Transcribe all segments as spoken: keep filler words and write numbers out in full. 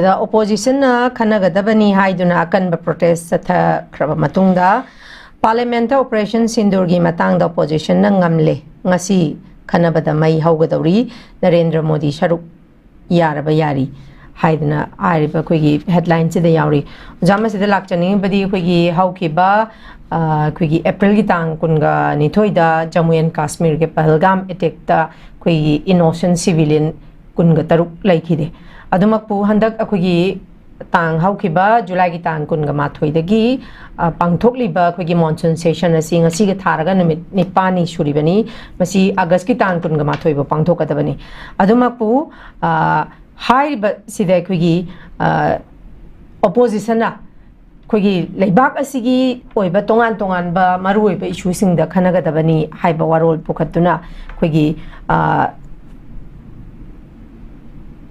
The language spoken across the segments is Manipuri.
ꯗ ꯑꯣꯄꯣꯖꯤꯁꯟꯅ ꯈꯟꯅꯒꯗꯕꯅꯤ ꯍꯥꯏꯗꯨꯅ ꯑꯀꯟꯕ ꯄ꯭ꯔꯣꯇꯦꯁ ꯆꯠꯊꯈ꯭ꯔꯕ ꯃꯇꯨꯡꯗ, ꯄꯥꯔꯂꯤꯌꯥꯃꯦꯟꯠꯇ ꯑꯣꯄꯔꯦꯁꯟ ꯁꯤꯟꯗꯨꯔꯒꯤ ꯃꯇꯥꯡꯗ ꯑꯣꯄꯣꯖꯤꯁꯟꯅ ꯉꯝꯂꯦ, ꯉꯁꯤ ꯈꯟꯅꯕꯗ ꯃꯩ ꯍꯧꯒꯗꯧꯔꯤ, ꯅꯔꯦꯟꯗ꯭ꯔ ꯃꯣꯗꯤ ꯁꯔꯨꯛ ꯌꯥꯔꯕ ꯌꯥꯔꯤ ꯍꯥꯏꯗꯅ ꯍꯥꯏꯔꯤꯕ ꯑꯩꯈꯣꯏꯒꯤ ꯍꯦꯗꯂꯥꯏꯟꯁꯤꯗ ꯌꯥꯎꯔꯤ꯫ ꯑꯣꯖꯥ, ꯃꯁꯤꯗ ꯂꯥꯛꯆꯅꯤꯡꯉꯤꯕꯗꯤ ꯑꯩꯈꯣꯏꯒꯤ ꯍꯧꯈꯤꯕ, ꯑ, ꯑꯩꯈꯣꯏꯒꯤ ꯑꯦꯄ꯭ꯔꯤꯜꯒꯤ ꯇꯥꯡ ꯀꯨꯟꯒ ꯅꯤꯊꯣꯏꯗ ꯖꯝꯃꯨ ꯑꯦꯟ ꯀꯥꯁꯃꯤꯔꯒꯤ ꯄꯍꯜꯒꯥꯝ ꯑꯦꯇꯦꯛꯇ ꯑꯩꯈꯣꯏꯒꯤ ꯏꯅꯣꯁꯦꯟ ꯁꯤꯚꯤꯂꯤꯌꯟ ꯀꯨꯟꯒ ꯇꯔꯨꯛ ꯂꯩꯈꯤꯗꯦ꯫ ꯑꯗꯨꯃꯛꯄꯨ ꯍꯟꯗꯛ ꯑꯩꯈꯣꯏꯒꯤ ꯇꯥꯡ ꯍꯧꯈꯤꯕ ꯖꯨꯂꯥꯏꯒꯤ ꯇꯥꯡ ꯀꯨꯟꯒ ꯃꯥꯊꯣꯏꯗꯒꯤ, ꯑ, ꯄꯥꯡꯊꯣꯛꯂꯤꯕ ꯑꯩꯈꯣꯏꯒꯤ ꯃꯣꯟꯁꯨꯟ ꯁꯦꯁꯟ ꯑꯁꯤ ꯉꯁꯤꯒ ꯊꯥꯔꯒ ꯅꯨꯃꯤꯠ ꯅꯤꯄꯥꯜꯅꯤ ꯁꯨꯔꯤꯕꯅꯤ꯫ ꯃꯁꯤ ꯑꯥꯒꯁꯀꯤ ꯇꯥꯡ ꯀꯨꯟꯒ ꯃꯥꯊꯣꯏ ꯐꯥꯎ ꯄꯥꯡꯊꯣꯛꯀꯗꯕꯅꯤ꯫ ꯑꯗꯨꯃꯛꯄꯨ, ꯑ, ꯍꯥꯏꯔꯤꯕꯁꯤꯗ ꯑꯩꯈꯣꯏꯒꯤ, ꯑ, ꯑꯣꯄꯣꯖꯤꯁꯟꯅ ꯑꯩꯈꯣꯏꯒꯤ ꯂꯩꯕꯥꯛ ꯑꯁꯤꯒꯤ ꯑꯣꯏꯕ ꯇꯣꯉꯥꯟ ꯇꯣꯉꯥꯟꯕ ꯃꯔꯨꯑꯣꯏꯕ ꯏꯁꯨꯁꯤꯡꯗ ꯈꯟꯅꯒꯗꯕꯅꯤ ꯍꯥꯏꯕ ꯋꯥꯔꯣꯜ ꯄꯨꯈꯠꯇꯨꯅ ꯑꯩꯈꯣꯏꯒꯤ, ꯑ,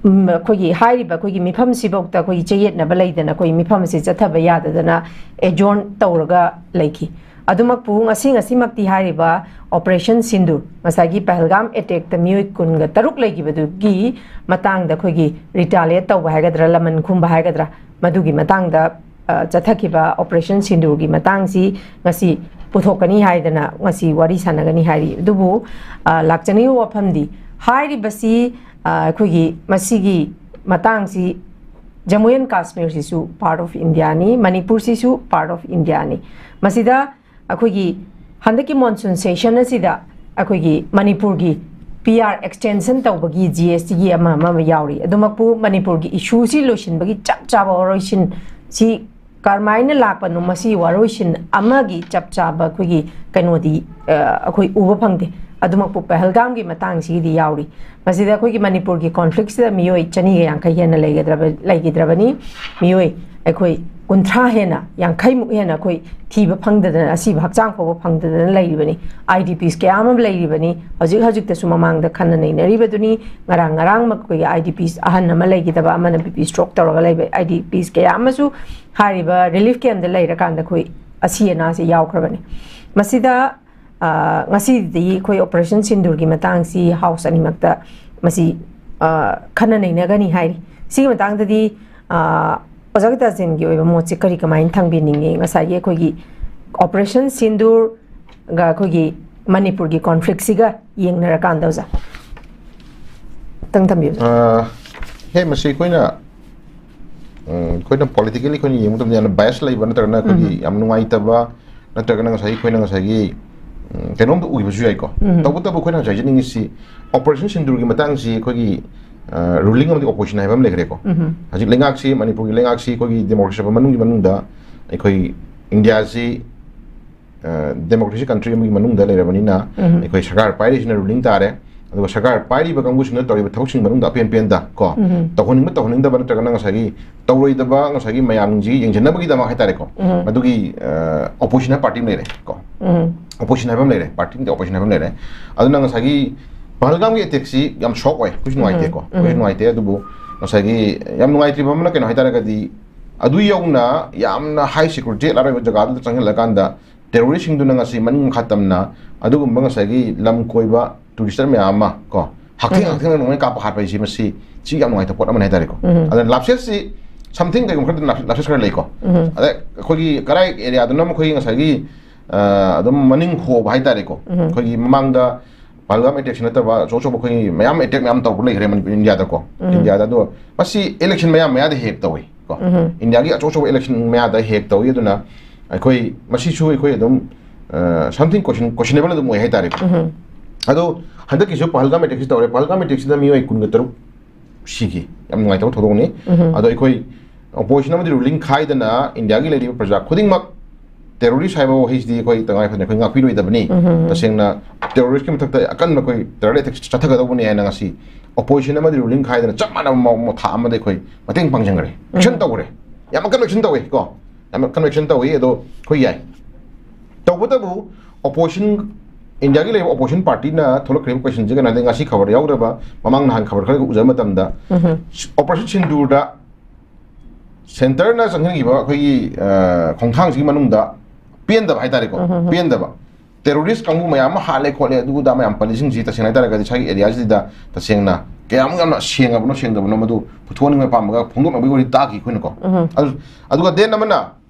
ꯎꯝ, ꯑꯩꯈꯣꯏꯒꯤ ꯍꯥꯏꯔꯤꯕ ꯑꯩꯈꯣꯏꯒꯤ ꯃꯤꯐꯝꯁꯤꯐꯥꯎꯗ ꯑꯩꯈꯣꯏꯒꯤ ꯆꯌꯦꯠꯅꯕ ꯂꯩꯗꯅ ꯑꯩꯈꯣꯏ ꯃꯤꯐꯝ ꯑꯁꯤ ꯆꯠꯊꯕ ꯌꯥꯗꯗꯅ ꯑꯦꯖꯣꯔꯟ ꯇꯧꯔꯒ ꯂꯩꯈꯤ꯫ ꯑꯗꯨꯃꯛꯄꯨ ꯉꯁꯤ ꯉꯁꯤꯃꯛꯇꯤ ꯍꯥꯏꯔꯤꯕ ꯑꯣꯄꯔꯦꯁꯟ ꯁꯤꯟꯗꯨꯔ, ꯉꯁꯥꯏꯒꯤ ꯄꯍꯜꯒꯥꯝ ꯑꯦꯇꯦꯛꯇ ꯃꯤꯑꯣꯏ ꯀꯨꯟꯒ ꯇꯔꯨꯛ ꯂꯩꯈꯤꯕꯗꯨꯒꯤ ꯃꯇꯥꯡꯗ ꯑꯩꯈꯣꯏꯒꯤ ꯔꯤꯇꯥꯂꯤꯌꯦꯠ ꯇꯧꯕ ꯍꯥꯏꯒꯗ꯭ꯔꯥ, ꯂꯃꯟ ꯈꯨꯝꯕ ꯍꯥꯏꯒꯗ꯭ꯔꯥ, ꯃꯗꯨꯒꯤ ꯃꯇꯥꯡꯗ, ꯑ, ꯆꯠꯊꯈꯤꯕ ꯑꯣꯄꯔꯦꯁꯟ ꯁꯤꯟꯗꯨꯔꯒꯤ ꯃꯇꯥꯡꯁꯤ ꯉꯁꯤ ꯄꯨꯊꯣꯛꯀꯅꯤ ꯍꯥꯏꯗꯅ ꯉꯁꯤ ꯋꯥꯔꯤ ꯁꯥꯟꯅꯒꯅꯤ ꯍꯥꯏꯔꯤ꯫ ꯑꯗꯨꯕꯨ, ꯑ, ꯂꯥꯛꯆꯅꯤꯡꯉꯤꯕ ꯋꯥꯐꯝꯗꯤ, ꯍꯥꯏꯔꯤꯕꯁꯤ, ꯑ, ꯑꯩꯈꯣꯏꯒꯤ ꯃꯁꯤꯒꯤ ꯃꯇꯥꯡꯁꯤ, ꯖꯝꯃꯨ ꯑꯦꯟ ꯀꯥꯁꯃꯤꯔꯁꯤꯁꯨ ꯄꯥꯔꯠ ꯑꯣꯐ ꯏꯟꯗꯤꯌꯥꯅꯤ, ꯃꯅꯤꯄꯨꯔꯁꯤꯁꯨ ꯄꯥꯔꯠ ꯑꯣꯐ ꯏꯟꯗꯤꯌꯥꯅꯤ꯫ ꯃꯁꯤꯗ ꯑꯩꯈꯣꯏꯒꯤ ꯍꯟꯗꯛꯀꯤ ꯃꯣꯟꯁꯨꯟ ꯁꯦꯁꯟ ꯑꯁꯤꯗ ꯑꯩꯈꯣꯏꯒꯤ ꯃꯅꯤꯄꯨꯔꯒꯤ ꯄꯤ ꯑꯥꯔ ꯑꯦꯛꯁꯇꯦꯟꯁꯟ ꯇꯧꯕꯒꯤ ꯖꯤ ꯑꯦꯁ ꯇꯤꯒꯤ ꯑꯃ ꯑꯃ ꯑꯃ ꯌꯥꯎꯔꯤ꯫ ꯑꯗꯨꯃꯛꯄꯨ ꯃꯅꯤꯄꯨꯔꯒꯤ ꯏꯁꯨꯁꯤ ꯂꯣꯏꯁꯤꯟꯕꯒꯤ ꯆꯞ ꯆꯥꯕ ꯋꯥꯔꯣꯏꯁꯤꯟ ꯁꯤ ꯀꯔꯝꯍꯥꯏꯅ ꯂꯥꯛꯄꯅꯣ, ꯃꯁꯤ ꯋꯥꯔꯣꯏꯁꯤꯟ ꯑꯃꯒꯤ ꯆꯞ ꯆꯥꯕ ꯑꯩꯈꯣꯏꯒꯤ ꯀꯩꯅꯣꯗꯤ, ꯑ, ꯑꯩꯈꯣꯏ ꯎꯕ ꯐꯪꯗꯦ꯫ ꯑꯗꯨꯃꯛꯄꯨ ꯄꯍꯜꯒꯥꯝꯒꯤ ꯃꯇꯥꯡꯁꯤꯒꯤꯗꯤ ꯌꯥꯎꯔꯤ꯫ ꯃꯁꯤꯗ ꯑꯩꯈꯣꯏꯒꯤ ꯃꯅꯤꯄꯨꯔꯒꯤ ꯀꯣꯟꯐ꯭ꯂꯤꯛꯁꯤꯗ ꯃꯤꯑꯣꯏ ꯆꯅꯤꯒ ꯌꯥꯡꯈꯩ ꯍꯦꯟꯅ ꯂꯩꯒꯗ꯭ꯔꯕ-, ꯂꯩꯈꯤꯗ꯭ꯔꯕꯅꯤ꯫ ꯃꯤꯑꯣꯏ ꯑꯩꯈꯣꯏ ꯀꯨꯟꯊ꯭ꯔꯥ ꯍꯦꯟꯅ, ꯌꯥꯡꯈꯩꯃꯨꯛ ꯍꯦꯟꯅ ꯑꯩꯈꯣꯏ ꯊꯤꯕ ꯐꯪꯗꯗꯅ, ꯑꯁꯤꯕ ꯍꯛꯆꯥꯡ ꯐꯥꯎꯕ ꯐꯪꯗꯗꯅ ꯂꯩꯔꯤꯕꯅꯤ꯫ ꯑꯥꯏ ꯗꯤ ꯄꯤꯁ ꯀꯌꯥ ꯑꯃ ꯂꯩꯔꯤꯕꯅꯤ꯫ ꯍꯧꯖꯤꯛ ꯍꯧꯖꯤꯛꯇꯁꯨ ꯃꯃꯥꯡꯗ ꯈꯟꯅ ꯅꯩꯅꯔꯤꯕꯗꯨꯅꯤ꯫ ꯉꯔꯥꯡ, ꯉꯔꯥꯡꯃꯛ ꯑꯩꯈꯣꯏꯒꯤ ꯑꯥꯏ ꯗꯤ ꯄꯤꯁ ꯑꯍꯟ ꯑꯃ ꯂꯩꯈꯤꯗꯕ, ꯑꯃꯅ ꯕꯤ ꯄꯤ ꯁ꯭ꯇ꯭ꯔꯣꯛ ꯇꯧꯔꯒ ꯂꯩꯕ ꯑꯥꯏ ꯗꯤ ꯄꯤꯁ ꯀꯌꯥ ꯑꯃꯁꯨ ꯍꯥꯏꯔꯤꯕ ꯔꯤꯂꯤꯐ ꯀꯦꯝꯞꯇ ꯂꯩꯔꯀꯥꯟꯗ ꯑꯩꯈꯣꯏ ꯑꯁꯤ ꯑꯅꯥꯁꯦ ꯌꯥꯎꯈ꯭ꯔꯕꯅꯤ꯫ ꯃꯁꯤꯗ, ꯑ, ꯉꯁꯤꯗꯤ ꯑꯩꯈꯣꯏ ꯑꯣꯄꯔꯦꯁꯟ ꯁꯤꯟꯗꯨꯔꯒꯤ ꯃꯇꯥꯡꯁꯤ ꯍꯥꯎꯁ ꯑꯅꯤꯃꯛꯇ ꯃꯁꯤ, ꯑ, ꯈꯟꯅ ꯅꯩꯅꯒꯅꯤ ꯍꯥꯏꯔꯤ꯫ ꯁꯤꯒꯤ ꯃꯇꯥꯡꯗꯗꯤ ꯑꯣꯖꯥ ꯒꯤꯇꯥꯖꯦꯟꯒꯤ ꯑꯣꯏꯕ ꯃꯣꯠꯁꯦ ꯀꯔꯤ, ꯀꯃꯥꯏꯅ ꯊꯝꯕꯤꯅꯤꯡꯉꯤ? ꯉꯁꯥꯏꯒꯤ ꯑꯩꯈꯣꯏꯒꯤ ꯑꯣꯄꯔꯦꯁꯟ ꯁꯤꯟꯗꯨꯔꯒ ꯑꯩꯈꯣꯏꯒꯤ ꯃꯅꯤꯄꯨꯔꯒꯤ ꯀꯣꯟꯐ꯭ꯂꯤꯛꯁꯤꯒ ꯌꯦꯡꯅꯔꯀꯥꯟꯗ ꯑꯣꯖꯥ, ꯈꯤꯇꯪ ꯊꯝꯕꯤꯌꯨ꯫ ꯑ, ꯍꯦ, ꯃꯁꯤ ꯑꯩꯈꯣꯏꯅ, ꯎꯝ, ꯑꯩꯈꯣꯏꯅ ꯄꯣꯂꯤꯇꯤꯀꯦꯜꯂꯤ ꯑꯩꯈꯣꯏꯅ ꯌꯦꯡꯕ ꯃꯇꯝꯗ ꯌꯥꯝꯅ ꯕꯥꯏꯁ ꯂꯩꯕ, ꯅꯠꯇ꯭ꯔꯒꯅ ꯑꯩꯈꯣꯏꯒꯤ ꯌꯥꯝ ꯅꯨꯡꯉꯥꯏꯇꯕ, ꯅꯠꯇ꯭ꯔꯒꯅ ꯉꯁꯥꯏꯒꯤ ꯑꯩꯈꯣꯏꯅ ꯉꯁꯥꯏꯒꯤ, ꯎꯝ, ꯀꯩꯅꯣꯝꯗ ꯎꯈꯤꯕꯁꯨ ꯌꯥꯏꯀꯣ꯫ ꯇꯧꯕꯇꯕꯨ ꯑꯩꯈꯣꯏꯅ ꯉꯁꯥꯏ ꯍꯥꯏꯖꯅꯤꯡꯉꯤꯁꯤ, ꯑꯣꯄꯔꯦꯁꯟ ꯁꯤꯟꯗꯨꯔꯒꯤ ꯃꯇꯥꯡꯁꯤ ꯑꯩꯈꯣꯏꯒꯤ ꯔꯨꯂꯤꯡ ꯑꯃꯗꯤ ꯑꯣꯄꯣꯖꯤꯁꯟ ꯍꯥꯏꯕ ꯑꯃ ꯂꯩꯈ꯭ꯔꯦꯀꯣ꯫ ꯍꯧꯖꯤꯛ ꯂꯩꯉꯥꯛꯁꯤ, ꯃꯅꯤꯄꯨꯔꯒꯤ ꯂꯩꯉꯥꯛꯁꯤ ꯑꯩꯈꯣꯏꯒꯤ ꯗꯦꯃꯣꯀ꯭ꯔꯦꯁꯤ ꯃꯅꯨꯡꯒꯤ ꯃꯅꯨꯡꯗ ꯑꯩꯈꯣꯏ ꯏꯟꯗꯤꯌꯥꯁꯤ ꯗꯦꯃꯣꯀ꯭ꯔꯦꯁꯤ ꯀꯟꯇ꯭ꯔꯤ ꯑꯃꯒꯤ ꯃꯅꯨꯡꯗ ꯂꯩꯔꯕꯅꯤꯅ, ꯑꯩꯈꯣꯏ ꯁꯔꯀꯥꯔ ꯄꯥꯏꯔꯤꯁꯤꯅ ꯔꯨꯂꯤꯡ ꯇꯥꯔꯦ꯫ ꯑꯗꯨꯒ ꯁꯔꯀꯥꯔ ꯄꯥꯏꯔꯤꯕ ꯀꯥꯡꯕꯨꯁꯤꯡꯅ ꯇꯧꯔꯤꯕ ꯊꯕꯛꯁꯤꯡ ꯃꯅꯨꯡꯗ ꯑꯄꯦꯟ ꯄꯦꯟꯗ ꯀꯣ, ꯇꯧꯍꯟꯅꯤꯡꯕ ꯇꯧꯍꯟꯅꯤꯡꯗꯕ, ꯅꯠꯇ꯭ꯔꯒꯅ ꯉꯁꯥꯏꯒꯤ ꯇꯧꯔꯣꯏꯗꯕ, ꯉꯁꯥꯏꯒꯤ ꯃꯌꯥꯝꯁꯤꯒꯤ ꯌꯦꯡꯁꯤꯟꯅꯕꯒꯤꯗꯃꯛ ꯍꯥꯏꯇꯥꯔꯦꯀꯣ, ꯃꯗꯨꯒꯤ ꯑꯣꯄꯣꯖꯤꯁꯟ ꯍꯥꯏꯕ ꯄꯥꯔꯇꯤ ꯑꯃ ꯂꯩꯔꯦ ꯀꯣ꯫ ꯑꯣꯄꯣꯖꯤꯁꯟ ꯍꯥꯏꯕ ꯑꯃ ꯂꯩꯔꯦ, ꯄꯥꯔꯇꯤ ꯅꯠꯇꯦ, ꯑꯣꯄꯣꯖꯤꯁꯟ ꯍꯥꯏꯕ ꯑꯃ ꯂꯩꯔꯦ꯫ ꯑꯗꯨꯅ ꯉꯁꯥꯏꯒꯤ ꯄꯍꯜꯒꯥꯝꯒꯤ ꯑꯦꯇꯦꯛꯁꯤ ꯌꯥꯝ ꯁꯣꯛ ꯑꯣꯏ, ꯑꯩꯈꯣꯏꯁꯨ ꯅꯨꯡꯉꯥꯏꯇꯦꯀꯣ, ꯑꯩꯈꯣꯏꯁꯨ ꯅꯨꯡꯉꯥꯏꯇꯦ꯫ ꯑꯗꯨꯕꯨ ꯉꯁꯥꯏꯒꯤ ꯌꯥꯝ ꯅꯨꯡꯉꯥꯏꯇ꯭ꯔꯤꯕ ꯑꯃꯅ ꯀꯩꯅꯣ ꯍꯥꯏꯇꯥꯔꯒꯗꯤ, ꯑꯗꯨ ꯌꯧꯅ ꯌꯥꯝꯅ ꯍꯥꯏ ꯁꯦꯀ꯭ꯌꯨꯔꯤꯇꯤ ꯑꯦꯂꯥꯔꯠ ꯑꯣꯏꯕ ꯖꯒꯥꯗꯨꯗ ꯆꯪꯁꯤꯜꯂꯀꯥꯟꯗ ꯇꯦꯔꯣꯔꯤꯁꯁꯤꯡꯗꯨꯅ ꯉꯁꯤ ꯃꯅꯤꯡ ꯃꯈꯥ ꯇꯝꯅ ꯑꯗꯨꯒꯨꯝꯕ ꯉꯁꯥꯏꯒꯤ ꯂꯝ ꯀꯣꯏꯕ ꯇꯨꯔꯤꯁꯇꯔ ꯃꯌꯥꯝ ꯑꯃ ꯀꯣ, ꯍꯛꯊꯦꯡ ꯍꯛꯊꯦꯡꯅ ꯅꯣꯡꯃꯩ ꯀꯥꯞꯄ ꯍꯥꯠꯄ ꯍꯥꯏꯁꯤ, ꯃꯁꯤ ꯁꯤ ꯌꯥꯝ ꯅꯨꯡꯉꯥꯏꯇꯕ ꯄꯣꯠ ꯑꯃꯅꯤ ꯍꯥꯏꯇꯥꯔꯦꯀꯣ꯫ ꯑꯗ ꯂꯥꯞꯁꯦꯁꯁꯤ ꯁꯝꯊꯤꯡ ꯀꯩꯒꯨꯝꯕ ꯈꯔꯗꯤ ꯂꯥꯞꯁꯦꯁ ꯈꯔ ꯂꯩꯀꯣ꯫ ꯑꯗ ꯑꯩꯈꯣꯏꯒꯤ ꯀꯗꯥꯏ ꯑꯦꯔꯤꯌꯥꯗꯅꯣ ꯑꯩꯈꯣꯏꯒꯤ ꯉꯁꯥꯏꯒꯤ, ꯑ, ꯑꯗꯨꯝ ꯃꯅꯤꯡ ꯍꯣꯕ ꯍꯥꯏꯇꯥꯔꯦꯀꯣ꯫ ꯑꯩꯈꯣꯏꯒꯤ ꯃꯃꯥꯡꯗ ꯄꯍꯜꯒꯥꯝ ꯑꯦꯇꯦꯛꯁꯤ ꯅꯠꯇꯕ ꯑꯆꯧ ꯑꯆꯧꯕ ꯑꯩꯈꯣꯏꯒꯤ ꯃꯌꯥꯝ ꯑꯦꯇꯦꯛ ꯃꯌꯥꯝ ꯇꯧꯕ ꯂꯩꯈ꯭ꯔꯦ ꯃꯅꯤꯄꯨꯔ, ꯏꯟꯗꯤꯌꯥꯗꯀꯣ꯫ ꯏꯟꯗꯤꯌꯥꯗ꯫ ꯑꯗꯣ ꯃꯁꯤ ꯏꯂꯦꯛꯁꯟ ꯃꯌꯥ ꯃꯌꯥꯗ ꯍꯦꯛ ꯇꯧꯏ ꯀꯣ꯫ ꯏꯟꯗꯤꯌꯥꯒꯤ ꯑꯆꯧ ꯑꯆꯧꯕ ꯏꯂꯦꯛꯁꯟ ꯃꯌꯥꯗ ꯍꯦꯛ ꯇꯧꯏ꯫ ꯑꯗꯨꯅ ꯑꯩꯈꯣꯏ ꯃꯁꯤꯁꯨ ꯑꯩꯈꯣꯏ ꯑꯗꯨꯝ, ꯑ, something question, questionable ꯑꯗꯨꯝ ꯑꯣꯏ ꯍꯥꯏꯇꯥꯔꯦꯀꯣ꯫ ꯑꯗꯣ ꯍꯟꯗꯛꯀꯤꯁꯨ ꯄꯍꯜꯒꯥꯝ ꯑꯦꯇꯦꯛꯁꯤ ꯇꯧꯔꯦ꯫ ꯄꯍꯜꯒꯥꯝ ꯑꯦꯇꯦꯛꯁꯤꯗ ꯃꯤꯑꯣꯏ ꯀꯨꯟꯒ ꯇꯔꯨꯛ ꯁꯤꯈꯤ꯫ ꯌꯥꯝ ꯅꯨꯡꯉꯥꯏꯇꯕ ꯊꯧꯗꯣꯛꯅꯤ꯫ ꯑꯗꯣ ꯑꯩꯈꯣꯏ ꯑꯣꯄꯣꯖꯤꯁꯟ ꯑꯃꯗꯤ ꯔꯨꯂꯤꯡ ꯈꯥꯏꯗꯅ ꯏꯟꯗꯤꯌꯥꯒꯤ ꯂꯩꯔꯤꯕ ꯄ꯭ꯔꯖꯥ ꯈꯨꯗꯤꯡꯃꯛ, ꯇꯦꯔꯣꯔꯤꯁ ꯍꯥꯏꯕ ꯋꯥꯍꯩꯁꯤꯗꯤ ꯑꯩꯈꯣꯏ ꯇꯉꯥꯏ ꯐꯗꯅ ꯑꯩꯈꯣꯏ ꯉꯥꯛꯄꯤꯔꯣꯏꯗꯕꯅꯤ꯫ ꯇꯁꯦꯡꯅ ꯇꯦꯔꯣꯔꯤꯁꯀꯤ ꯃꯊꯛꯇ ꯑꯀꯟꯕ ꯑꯩꯈꯣꯏ ꯇꯦꯔꯣꯔ ꯑꯦꯇꯦꯛ ꯆꯠꯊꯒꯗꯧꯕꯅꯤ ꯍꯥꯏꯅ ꯉꯁꯤ ꯑꯣꯄꯣꯖꯤꯁꯟ ꯑꯃꯗꯤ ꯔꯨꯂꯤꯡ ꯈꯥꯏꯗꯅ ꯆꯞ ꯃꯥꯟꯅꯕ ꯃꯑꯣꯡ ꯃꯊꯥ ꯑꯃꯗ ꯑꯩꯈꯣꯏ ꯃꯇꯦꯡ ꯄꯥꯡꯁꯤꯟꯈ꯭ꯔꯦ꯫ ꯑꯦꯛꯁꯟ ꯇꯧꯈ꯭ꯔꯦ꯫ ꯌꯥꯝ ꯑꯀꯟꯕ ꯑꯦꯛꯁꯟ ꯇꯧꯋꯤ ꯀꯣ꯫ ꯌꯥꯝ ꯑꯀꯟꯕ ꯑꯦꯛꯁꯟ ꯇꯧꯋꯤ꯫ ꯑꯗꯣ ꯑꯩꯈꯣꯏ ꯌꯥꯏ꯫ ꯇꯧꯕꯇꯕꯨ ꯑꯣꯄꯣꯖꯤꯁꯟ, ꯏꯟꯗꯤꯌꯥꯒꯤ ꯂꯩꯔꯤꯕ ꯑꯣꯄꯣꯖꯤꯁꯟ ꯄꯥꯔꯇꯤꯅ ꯊꯣꯛꯂꯛꯈ꯭ꯔꯤꯕ ꯀꯣꯏꯁꯟꯁꯦ ꯀꯩꯅꯣ ꯍꯥꯏꯗꯤ ꯉꯁꯤ ꯈꯕꯔ ꯌꯥꯎꯗ꯭ꯔꯕ, ꯃꯃꯥꯡ ꯅꯍꯥꯟ ꯈꯕꯔ ꯈꯔ ꯎꯖꯕ ꯃꯇꯝꯗ, ꯑꯣꯄꯔꯦꯁꯟ ꯁꯤꯟꯗꯨꯔꯗ ꯁꯦꯟꯇꯔꯅ ꯆꯪꯁꯤꯟꯈꯤꯕ ꯑꯩꯈꯣꯏꯒꯤ, ꯑ, ꯈꯣꯡꯊꯥꯡꯁꯤꯒꯤ ꯃꯅꯨꯡꯗ ꯄꯦꯟꯗꯕ ꯍꯥꯏꯇꯥꯔꯦꯀꯣ꯫ ꯄꯦꯟꯗꯕ꯫ ꯇꯦꯔꯣꯔꯤꯁ ꯀꯥꯡꯕꯨ ꯃꯌꯥꯝ ꯑꯃ ꯍꯥꯠꯂꯦ ꯈꯣꯠꯂꯦ ꯑꯗꯨ ꯑꯗꯥ ꯃꯌꯥꯝ ꯄꯜꯂꯤꯁꯤꯡꯁꯤ ꯇꯁꯦꯡꯅ ꯍꯥꯏꯇꯥꯔꯒꯗꯤ ꯁ꯭ꯋꯥꯏꯒꯤ ꯑꯦꯔꯤꯌꯥꯁꯤꯗ ꯇꯁꯦꯡꯅ ꯀꯌꯥꯃꯨꯛ ꯌꯥꯝꯅ ꯁꯦꯡꯉꯕꯅꯣ ꯁꯦꯡꯗꯕꯅꯣ ꯃꯗꯨ ꯄꯨꯊꯣꯛꯍꯟꯅꯤꯡꯕ ꯄꯥꯝꯕꯒ ꯐꯣꯡꯗꯣꯛꯅꯕꯒꯤ ꯋꯥꯔꯤ ꯇꯥꯈꯤ ꯑꯩꯈꯣꯏꯅꯀꯣ꯫ ꯑꯗꯨ ꯑꯗꯨꯒ then ꯑꯃꯅ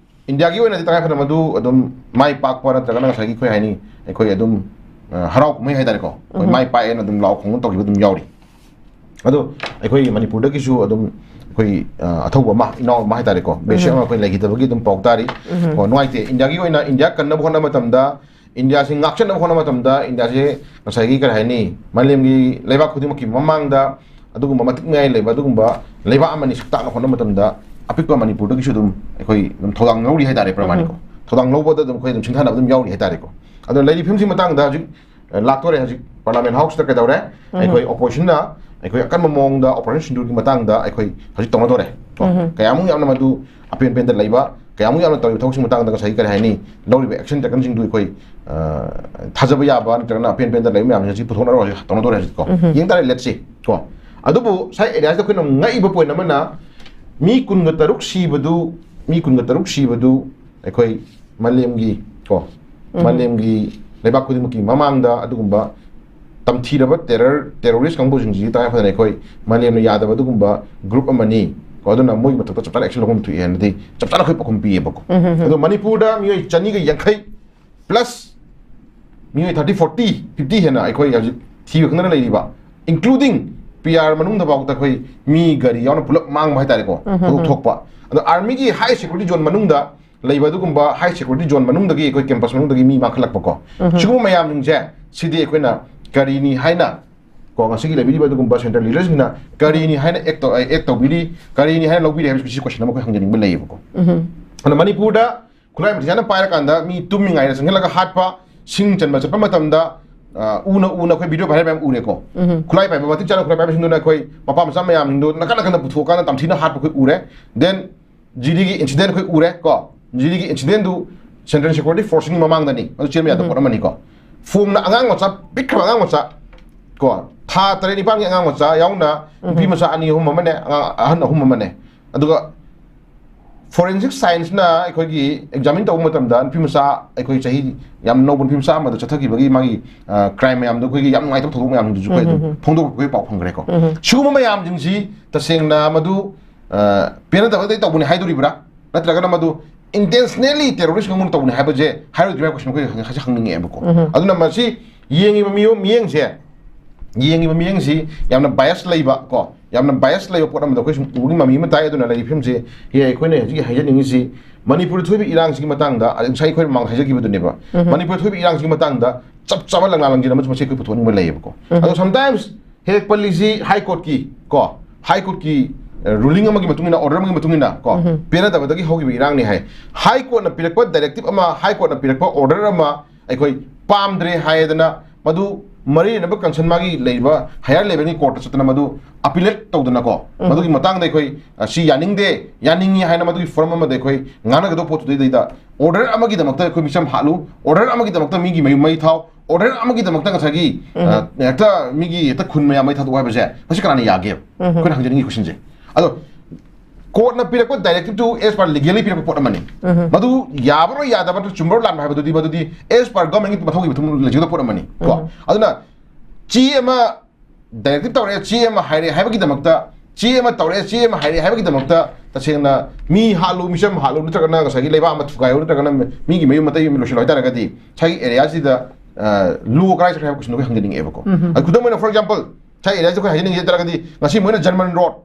ꯏꯟꯗꯤꯌꯥꯒꯤ ꯑꯣꯏꯅꯗꯤ ꯇꯉꯥꯏ ꯐꯗꯅ ꯃꯗꯨ ꯑꯗꯨꯝ ꯃꯥꯏ ꯄꯥꯛꯄ ꯅꯠꯇ꯭ꯔꯒꯅ ꯉꯁꯥꯏꯒꯤ ꯑꯩꯈꯣꯏ ꯍꯥꯏꯅꯤ ꯑꯩꯈꯣꯏ ꯑꯗꯨꯝ ꯑ, ꯍꯔꯥꯎ ꯀꯨꯝꯍꯩ ꯍꯥꯏꯇꯥꯔꯦꯀꯣ, ꯑꯩꯈꯣꯏ ꯃꯥꯏ ꯄꯥꯛꯑꯦꯅ ꯑꯗꯨꯝ ꯂꯥꯎ ꯈꯣꯡꯕ ꯇꯧꯈꯤꯕ ꯑꯗꯨꯝ ꯌꯥꯎꯔꯤ꯫ ꯑꯗꯣ ꯑꯩꯈꯣꯏ ꯃꯅꯤꯄꯨꯔꯗꯒꯤꯁꯨ ꯑꯗꯨꯝ ꯑꯩꯈꯣꯏ ꯑ, ꯑꯊꯧꯕ ꯑꯃ, ꯏꯅꯥꯎ ꯑꯃ ꯍꯥꯏꯇꯥꯔꯦꯀꯣ, ꯕꯦꯁꯤꯛ ꯑꯃ ꯑꯩꯈꯣꯏ ꯂꯩꯈꯤꯗꯕꯒꯤ ꯑꯗꯨꯝ ꯄꯥꯎ ꯇꯥꯔꯤ꯫ ꯀꯣ, ꯅꯨꯡꯉꯥꯏꯇꯦ꯫ ꯏꯟꯗꯤꯌꯥꯒꯤ ꯑꯣꯏꯅ ꯏꯟꯗꯤꯌꯥ ꯀꯟꯅꯕ ꯍꯣꯠꯅꯕ ꯃꯇꯝꯗ, ꯏꯟꯗꯤꯌꯥꯁꯤ ꯉꯥꯛꯁꯦꯟꯅꯕ ꯍꯣꯠꯅꯕ ꯃꯇꯝꯗ, ꯏꯟꯗꯤꯌꯥꯁꯤ ꯉꯁꯥꯏꯒꯤ ꯀꯔꯤ ꯍꯥꯏꯅꯤ, ꯃꯥꯂꯦꯝꯒꯤ ꯂꯩꯕꯥꯛ ꯈꯨꯗꯤꯡꯃꯛꯀꯤ ꯃꯃꯥꯡꯗ ꯑꯗꯨꯒꯨꯝꯕ ꯃꯇꯤꯛ ꯃꯌꯥꯏ ꯂꯩꯕ ꯑꯗꯨꯒꯨꯝꯕ ꯂꯩꯕꯥꯛ ꯑꯃꯅꯤ ꯁꯛꯇꯥꯛꯅ ꯍꯣꯠꯅꯕ ꯃꯇꯝꯗ, ꯑꯄꯤꯛꯄ ꯃꯅꯤꯄꯨꯔꯗꯒꯤꯁꯨ ꯑꯗꯨꯝ ꯑꯩꯈꯣꯏ ꯑꯗꯨꯝ ꯊꯧꯗꯥꯡ ꯂꯧꯔꯤ ꯍꯥꯏꯇꯥꯔꯦ, ꯄ꯭ꯔꯃꯥꯅꯤꯀꯣ꯫ ꯊꯧꯗꯥꯡ ꯂꯧꯕꯗ ꯑꯗꯨꯝ ꯑꯩꯈꯣꯏ ꯑꯗꯨꯝ ꯁꯤꯡꯊꯥꯅꯕ ꯑꯗꯨꯝ ꯌꯥꯎꯔꯤ ꯍꯥꯏꯇꯥꯔꯦꯀꯣ꯫ ꯑꯗꯣ ꯂꯩꯔꯤꯕ ꯐꯤꯕꯝꯁꯤ ꯃꯇꯥꯡꯗ ꯍꯧꯖꯤꯛ ꯑ, ꯂꯥꯛꯇꯣꯔꯦ꯫ ꯍꯧꯖꯤꯛ ꯄꯥꯔꯂꯥꯃꯦꯟ ꯍꯥꯎꯁꯇ ꯀꯩꯗꯧꯔꯦ? ꯑꯩꯈꯣꯏ ꯑꯣꯄꯣꯖꯤꯁꯟꯅ ꯑꯩꯈꯣꯏ ꯑꯀꯟꯕ ꯃꯑꯣꯡꯗ ꯑꯣꯄꯔꯦꯁꯟ ꯁꯤꯟꯗꯨꯔꯒꯤ ꯃꯇꯥꯡꯗ ꯑꯩꯈꯣꯏ ꯍꯧꯖꯤꯛ ꯇꯧꯅꯗꯣꯔꯦ꯫ ꯀꯣ? ꯀꯌꯥꯃꯨꯛ ꯌꯥꯝꯅ ꯃꯗꯨ ꯑꯄꯦꯟ ꯄꯦꯟꯗ ꯂꯩꯕ, ꯀꯌꯥꯃꯨꯛ ꯌꯥꯝꯅ ꯇꯧꯔꯤꯕ ꯊꯕꯛꯁꯤꯡ ꯃꯇꯥꯡꯗ ꯉꯁꯥꯏꯒꯤ ꯀꯔꯤ ꯍꯥꯏꯅꯤ, ꯂꯧꯔꯤꯕ ꯑꯦꯛꯁꯟ ꯇꯦꯀꯟꯁꯤꯡꯗꯨ ꯑꯩꯈꯣꯏ ꯑ, ꯊꯥꯖꯕ ꯌꯥꯕ ꯅꯠꯇ꯭ꯔꯒꯅ ꯑꯄꯦꯟ ꯄꯦꯟꯗ ꯂꯩꯕ ꯃꯌꯥꯝꯁꯦ ꯍꯧꯖꯤꯛ ꯄꯨꯊꯣꯛꯅꯔꯒ ꯍꯧꯖꯤꯛ ꯇꯧꯅꯗꯣꯔꯦ ꯍꯧꯖꯤꯛ꯫ ꯀꯣ? ꯌꯦꯡ ꯇꯥꯔꯦ, ꯂꯦꯠꯁꯤ꯫ ꯀꯣ? ꯑꯗꯨꯕꯨ ꯁꯥꯏ ꯑꯦꯔꯤꯌꯥꯁꯤꯗ ꯑꯩꯈꯣꯏꯅ ꯉꯛꯏꯕ ꯄꯣꯏꯟ ꯑꯃꯅ, ꯃꯤ ꯀꯨꯟꯒ ꯇꯔꯨꯛ ꯁꯤꯕꯗꯨ, ꯃꯤ ꯀꯨꯟꯒ ꯇꯔꯨꯛ ꯁꯤꯕꯗꯨ ꯑꯩꯈꯣꯏ ꯃꯥꯂꯦꯝꯒꯤ, ꯀꯣ, ꯃꯥꯂꯦꯝꯒꯤ ꯂꯩꯕꯥꯛ ꯈꯨꯗꯤꯡꯃꯛꯀꯤ ꯃꯃꯥꯡꯗ ꯑꯗꯨꯒꯨꯝꯕ ꯇꯝꯊꯤꯔꯕ ꯇꯦꯔꯔ, ꯇꯦꯔꯣꯔꯤꯁ ꯀꯥꯡꯕꯨꯁꯤꯡꯁꯤ ꯇꯉꯥꯏ ꯐꯗꯅ ꯑꯩꯈꯣꯏ ꯃꯥꯂꯦꯝꯅ ꯌꯥꯗꯕ ꯑꯗꯨꯒꯨꯝꯕ ꯒ꯭ꯔꯨꯞ ꯑꯃꯅꯤ꯫ ꯀꯣ, ꯑꯗꯨꯅ ꯃꯣꯏꯒꯤ ꯃꯊꯛꯇ ꯆꯞ ꯆꯥꯅ ꯑꯦꯛꯁꯟ ꯂꯧꯐꯝ ꯊꯣꯛꯑꯦ ꯍꯥꯏꯅꯗꯤ ꯆꯞ ꯆꯥꯅ ꯑꯩꯈꯣꯏ ꯄꯥꯎꯈꯨꯝ ꯄꯤꯌꯦꯕꯀꯣ꯫ ꯑꯗꯣ ꯃꯅꯤꯄꯨꯔꯗ ꯃꯤꯑꯣꯏ ꯆꯅꯤꯒ ꯌꯥꯡꯈꯩ ꯄ꯭ꯂꯁ ꯃꯤꯑꯣꯏ ꯊꯥꯔꯇꯤ, ꯐꯣꯔꯇꯤ, ꯐꯤꯐꯇꯤ ꯍꯦꯟꯅ ꯑꯩꯈꯣꯏ ꯍꯧꯖꯤꯛ ꯊꯤꯕ ꯈꯪꯗꯅ ꯂꯩꯔꯤꯕ, including ꯄꯤ ꯑꯥꯔ ꯃꯅꯨꯡꯗ ꯐꯥꯎꯗ ꯑꯩꯈꯣꯏ ꯃꯤ ꯒꯥꯔꯤ ꯌꯥꯎꯅ ꯄꯨꯂꯞ ꯃꯥꯡꯕ ꯍꯥꯏꯇꯥꯔꯦꯀꯣ, ꯊꯧꯗꯣꯛ ꯊꯣꯛꯄ꯫ ꯑꯗꯣ ꯑꯥꯔꯃꯤꯒꯤ ꯍꯥꯏ ꯁꯦꯀ꯭ꯌꯨꯔꯤꯇꯤ ꯖꯣꯟ ꯃꯅꯨꯡꯗ ꯂꯩꯕ ꯑꯗꯨꯒꯨꯝꯕ ꯍꯥꯏ ꯁꯦꯀ꯭ꯌꯨꯔꯤꯇꯤ ꯖꯣꯟ ꯃꯅꯨꯡꯗꯒꯤ ꯑꯩꯈꯣꯏ ꯀꯦꯝꯄꯁ ꯃꯅꯨꯡꯗꯒꯤ ꯃꯤ ꯃꯥꯡꯈꯠꯂꯛꯄꯀꯣ, ꯁꯤꯒꯨꯝꯕ ꯃꯌꯥꯝꯁꯤꯡꯁꯦ, ꯁꯤꯗꯤ ꯑꯩꯈꯣꯏꯅ ꯀꯔꯤꯅꯤ ꯍꯥꯏꯅ, ꯀꯣ, ꯉꯁꯤꯒꯤ ꯂꯩꯕꯤꯔꯤꯕ ꯑꯗꯨꯒꯨꯝꯕ ꯁꯦꯟꯇ꯭ꯔꯦꯜ ꯂꯤꯗꯔꯁꯤꯡꯅ ꯀꯔꯤꯅꯤ ꯍꯥꯏꯅ ꯑꯦꯛ ꯇꯧ-, ꯑꯦꯛ ꯇꯧꯕꯤꯔꯤ, ꯀꯔꯤꯅꯤ ꯍꯥꯏꯅ ꯂꯧꯕꯤꯔꯤ ꯍꯥꯏꯕꯁꯤ ꯀꯣꯏꯁꯟ ꯑꯃ ꯑꯩꯈꯣꯏ ꯍꯪꯖꯅꯤꯡꯕ ꯂꯩꯌꯦꯕꯀꯣ꯫ ꯑꯗꯨꯅ ꯃꯅꯤꯄꯨꯔꯗ ꯈꯨꯠꯂꯥꯏ ꯃꯇꯤꯛ ꯆꯥꯅ ꯄꯥꯏꯔꯀꯥꯟꯗ ꯃꯤ ꯇꯨꯝꯃꯤꯉꯩꯗ ꯆꯪꯁꯤꯜꯂꯒ ꯍꯥꯠꯄ, ꯁꯤꯡ ꯆꯟꯕ ꯆꯠꯄ ꯃꯇꯝꯗ, ꯑ, ꯎꯅ ꯎꯅ ꯑꯩꯈꯣꯏ ꯚꯤꯗꯤꯑꯣ ꯚꯥꯏꯔꯦꯜ ꯃꯌꯥꯝ ꯎꯔꯦꯀꯣ꯫ ꯈꯨꯠꯂꯥꯏ ꯄꯥꯏꯕ ꯃꯇꯤꯛ ꯆꯥꯅ ꯈꯨꯠꯂꯥꯏ ꯄꯥꯏꯕꯁꯤꯡꯗꯨꯅ ꯑꯩꯈꯣꯏ ꯃꯄꯥ ꯃꯆꯥ ꯃꯌꯥꯝꯁꯤꯡꯗꯨ ꯅꯥꯀꯟ ꯅꯥꯀꯟꯗ ꯄꯨꯊꯣꯛꯑꯀꯥꯟꯗ ꯇꯝꯊꯤꯅ ꯍꯥꯠꯄ ꯑꯩꯈꯣꯏ ꯎꯔꯦ꯫ Then ꯖꯤꯗꯤꯒꯤ ꯏꯟꯁꯤꯗꯦꯟ ꯑꯩꯈꯣꯏ ꯎꯔꯦ ꯀꯣ꯫ ꯖꯤꯗꯤꯒꯤ ꯏꯟꯁꯤꯗꯦꯟꯗꯨ ꯁꯦꯟꯇ꯭ꯔꯦꯜ ꯁꯦꯀ꯭ꯌꯨꯔꯤꯇꯤ ꯐꯣꯔꯁꯀꯤ ꯃꯃꯥꯡꯗꯅꯤ, ꯑꯗꯨ ꯆꯦꯟꯕ ꯌꯥꯗꯕ ꯄꯣꯠ ꯑꯃꯅꯤꯀꯣ꯫ ꯐꯣꯝꯅ ꯑꯉꯥꯡ ꯃꯆꯥ, ꯄꯤꯛꯈ꯭ꯔꯕ ꯑꯉꯥꯡ ꯃꯆꯥ ꯀꯣ, ꯊꯥ ꯇꯔꯦꯠ ꯅꯤꯄꯥꯟꯒꯤ ꯑꯉꯥꯡ ꯃꯆꯥ ꯌꯥꯎꯅ ꯅꯨꯄꯤ ꯃꯆꯥ ꯑꯅꯤ ꯑꯍꯨꯝ ꯑꯃꯅꯦ, ꯑꯉꯥꯡ ꯑꯍꯟ ꯑꯍꯨꯝ ꯑꯃꯅꯦ, ꯑꯗꯨꯒ ꯐꯣꯔꯦꯟꯁꯤꯛ ꯁꯥꯏꯟꯁꯅ ꯑꯩꯈꯣꯏꯒꯤ ꯑꯦꯛꯖꯥꯃꯤꯟ ꯇꯧꯕ ꯃꯇꯝꯗ ꯅꯨꯄꯤ ꯃꯆꯥ, ꯑꯩꯈꯣꯏ ꯆꯍꯤ ꯌꯥꯝ ꯅꯧꯕ ꯅꯨꯄꯤ ꯃꯆꯥ ꯑꯃꯗ ꯆꯠꯊꯈꯤꯕꯒꯤ ꯃꯥꯒꯤ ꯀ꯭ꯔꯥꯏꯝ ꯃꯌꯥꯝꯗꯣ, ꯑꯩꯈꯣꯏꯒꯤ ꯌꯥꯝ ꯅꯨꯡꯉꯥꯏꯇꯕ ꯊꯧꯗꯣꯛ ꯃꯌꯥꯝꯗꯨꯁꯨ ꯑꯩꯈꯣꯏ ꯑꯗꯨꯝ ꯐꯣꯡꯗꯣꯛꯄꯒꯤ ꯄꯥꯎ ꯐꯪꯈ꯭ꯔꯦꯀꯣ꯫ ꯁꯤꯒꯨꯝꯕ ꯃꯌꯥꯝꯁꯤꯡꯁꯤ ꯇꯁꯦꯡꯅ ꯃꯗꯨ ꯄꯦꯅꯗꯕꯗꯩ ꯇꯧꯕꯅꯤ ꯍꯥꯏꯗꯣꯔꯤꯕ꯭ꯔꯥ, ꯅꯠꯇ꯭ꯔꯒꯅ ꯃꯗꯨ intentionally terrorist ꯀꯥꯡꯕꯨꯅ ꯇꯧꯕꯅꯤ ꯍꯥꯏꯕꯁꯦ ꯍꯥꯏꯔꯣꯏꯗ꯭ꯔꯤꯕ ꯍꯥꯏꯕ question ꯑꯩꯈꯣꯏ ꯉꯁꯤ ꯍꯪꯅꯤꯡꯉꯛꯑꯦꯕꯀꯣ꯫ ꯑꯗꯨꯅ ꯃꯁꯤ ꯌꯦꯡꯉꯤꯕ ꯃꯤꯑꯣ-, ꯃꯤꯠꯌꯦꯡꯁꯦ, ꯌꯦꯡꯉꯤꯕ ꯃꯤꯠꯌꯦꯡꯁꯤ ꯌꯥꯝꯅ bias ꯂꯩꯕ ꯀꯣ, ꯌꯥꯝꯅ bias ꯂꯩꯕ ꯄꯣꯠ ꯑꯃꯗ ꯑꯩꯈꯣꯏ ꯁꯨꯝ ꯎꯕꯒꯤ ꯃꯃꯤ ꯑꯃ ꯇꯥꯏ꯫ ꯑꯗꯨꯅ ꯂꯩꯔꯤꯕ ꯐꯤꯂꯝꯁꯦ ꯍꯦ, ꯑꯩꯈꯣꯏꯅ ꯍꯧꯖꯤꯛ ꯍꯥꯏꯖꯅꯤꯡꯉꯤꯁꯤ ꯃꯅꯤꯄꯨꯔꯗ ꯊꯣꯛꯏꯕ ꯏꯔꯥꯡꯁꯤꯒꯤ ꯃꯇꯥꯡꯗ, ꯑ, ꯉꯁꯥꯏ ꯑꯩꯈꯣꯏꯅ ꯃꯃꯥꯡꯗ ꯍꯥꯏꯖꯈꯤꯕꯗꯨꯅꯦꯕ, ꯃꯅꯤꯄꯨꯔꯗ ꯊꯣꯛꯏꯕ ꯏꯔꯥꯡꯁꯤꯒꯤ ꯃꯇꯥꯡꯗ ꯆꯞ ꯆꯥꯕ ꯂꯪꯂꯥ ꯂꯪꯖꯤꯟ ꯑꯃꯁꯨ ꯃꯁꯤ ꯑꯩꯈꯣꯏ ꯄꯨꯊꯣꯛꯅꯤꯡꯕ ꯂꯩꯌꯦꯕꯀꯣ꯫ ꯑꯗꯣ sometimes ꯍꯦꯛ ꯄꯜꯂꯤꯁꯤ ꯍꯥꯏ ꯀꯣꯔꯠꯀꯤ ꯀꯣ, ꯍꯥꯏ ꯀꯣꯔꯠꯀꯤ ꯔꯨꯂꯤꯡ ꯑꯃꯒꯤ ꯃꯇꯨꯡ ꯏꯟꯅ, ꯑꯣꯔꯗꯔ ꯑꯃꯒꯤ ꯃꯇꯨꯡ ꯏꯟꯅ ꯀꯣ, ꯄꯦꯅꯗꯕꯗꯒꯤ ꯍꯧꯈꯤꯕ ꯏꯔꯥꯡꯅꯤ ꯍꯥꯏ꯫ ꯍꯥꯏ ꯀꯣꯔꯠꯅ ꯄꯤꯔꯛꯄ ꯗꯥꯏꯔꯦꯛꯇꯤꯞ ꯑꯃ, ꯍꯥꯏ ꯀꯣꯔꯠꯅ ꯄꯤꯔꯛꯄ ꯑꯣꯔꯗꯔ ꯑꯃ ꯑꯩꯈꯣꯏ ꯄꯥꯝꯗ꯭ꯔꯦ ꯍꯥꯏꯗꯅ ꯃꯗꯨ ꯃꯔꯤ ꯂꯩꯅꯕ ꯀꯟꯁꯔꯟ ꯃꯥꯒꯤ ꯂꯩꯔꯤꯕ ꯍꯥꯌꯔ ꯂꯦꯚꯦꯜꯒꯤ ꯀꯣꯔꯠꯇ ꯆꯠꯇꯅ ꯃꯗꯨ ꯑꯄꯤꯂꯦꯠ ꯇꯧꯗꯅꯀꯣ, ꯃꯗꯨꯒꯤ ꯃꯇꯥꯡꯗ ꯑꯩꯈꯣꯏ, ꯑ, ꯁꯤ ꯌꯥꯅꯤꯡꯗꯦ, ꯌꯥꯅꯤꯡꯉꯤ ꯍꯥꯏꯅ ꯃꯗꯨꯒꯤ ꯐꯣꯔꯝ ꯑꯃꯗ ꯑꯩꯈꯣꯏ ꯉꯥꯡꯅꯒꯗꯧꯕ ꯄꯣꯠꯇꯨꯗꯩꯗ ꯑꯣꯔꯗꯔ ꯑꯃꯒꯤꯗꯃꯛꯇ ꯑꯩꯈꯣꯏ ꯃꯤꯆꯝ ꯍꯥꯠꯂꯨ, ꯑꯣꯔꯗꯔ ꯑꯃꯒꯤꯗꯃꯛꯇ ꯃꯤꯒꯤ ꯃꯌꯨꯝ ꯃꯩ ꯊꯥꯎ, ꯑꯣꯔꯗꯔ ꯑꯃꯒꯤꯗꯃꯛꯇ ꯉꯁꯥꯏꯒꯤ, ꯑ, ꯍꯦꯛꯇ ꯃꯤꯒꯤ ꯍꯦꯛꯇ ꯈꯨꯟ ꯃꯌꯥꯝ ꯃꯩ ꯊꯥꯗꯣꯛꯎ ꯍꯥꯏꯕꯁꯦ ꯃꯁꯤ ꯀꯅꯥꯅ ꯌꯥꯒꯦ? ꯑꯩꯈꯣꯏꯅ ꯍꯪꯖꯅꯤꯡꯉꯤ questionꯁꯦ꯫ ꯑꯗꯣ ꯀꯣꯔꯠꯅ ꯄꯤꯔꯛꯄ ꯗꯥꯏꯔꯦꯛꯇꯤꯞꯇꯨ as per legally ꯄꯤꯔꯛꯄ ꯄꯣꯠ ꯑꯃꯅꯤ꯫ ꯃꯗꯨ ꯌꯥꯕꯔꯣ ꯌꯥꯗꯕꯔꯣ, ꯆꯨꯝꯕꯔꯣ ꯂꯥꯟꯕ ꯍꯥꯏꯕꯗꯨꯗꯤ ꯃꯗꯨꯗꯤ as per governmentꯀꯤ ꯃꯊꯧꯒꯤ ꯃꯇꯨꯡ ꯂꯩꯖꯒꯗꯕ ꯄꯣꯠ ꯑꯃꯅꯤ ꯀꯣ꯫ ꯑꯗꯨꯅ ꯆꯦ ꯑꯃ ꯗꯥꯏꯔꯦꯛꯇꯤꯞ ꯇꯧꯔꯛꯑꯦ, ꯆꯦ ꯑꯃ ꯍꯥꯏꯔꯛꯑꯦ ꯍꯥꯏꯕꯒꯤꯗꯃꯛꯇ, ꯆꯦ ꯑꯃ ꯇꯧꯔꯛꯑꯦ, ꯆꯦ ꯑꯃ ꯍꯥꯏꯔꯛꯑꯦ ꯍꯥꯏꯕꯒꯤꯗꯃꯛꯇ ꯇꯁꯦꯡꯅ ꯃꯤ ꯍꯥꯠꯂꯨ, ꯃꯤꯆꯝ ꯍꯥꯠꯂꯨ, ꯅꯠꯇ꯭ꯔꯒꯅ ꯉꯁꯥꯏꯒꯤ ꯂꯩꯕꯥꯛ ꯑꯃ ꯊꯨꯒꯥꯏꯌꯨ, ꯅꯠꯇ꯭ꯔꯒꯅ ꯃꯤꯒꯤ ꯃꯌꯨꯝ ꯃꯇꯩ ꯑꯃ ꯂꯣꯏꯁꯤꯜꯂꯨ ꯍꯥꯏꯇꯥꯔꯒꯗꯤ ꯉꯁꯥꯏꯒꯤ ꯑꯦꯔꯤꯌꯥꯁꯤꯗ, ꯑ, ꯂꯣ ꯀꯗꯥꯏ ꯆꯠꯈ꯭ꯔꯦ ꯍꯥꯏꯕ question ꯑꯩꯈꯣꯏ ꯍꯪꯖꯅꯤꯡꯉꯛꯑꯦꯕꯀꯣ꯫ ꯑꯗꯨ ꯈꯨꯗꯝ ꯑꯣꯏꯅ, for example, ꯉꯁꯥꯏ ꯑꯦꯔꯤꯌꯥꯁꯤꯗ ꯑꯩꯈꯣꯏ ꯍꯥꯏꯖꯅꯤꯡꯉꯤꯁꯦ ꯍꯥꯏ ꯇꯥꯔꯒꯗꯤ ꯉꯁꯤ ꯃꯣꯏꯅ ꯖꯔꯃꯟ ꯔꯣꯗ,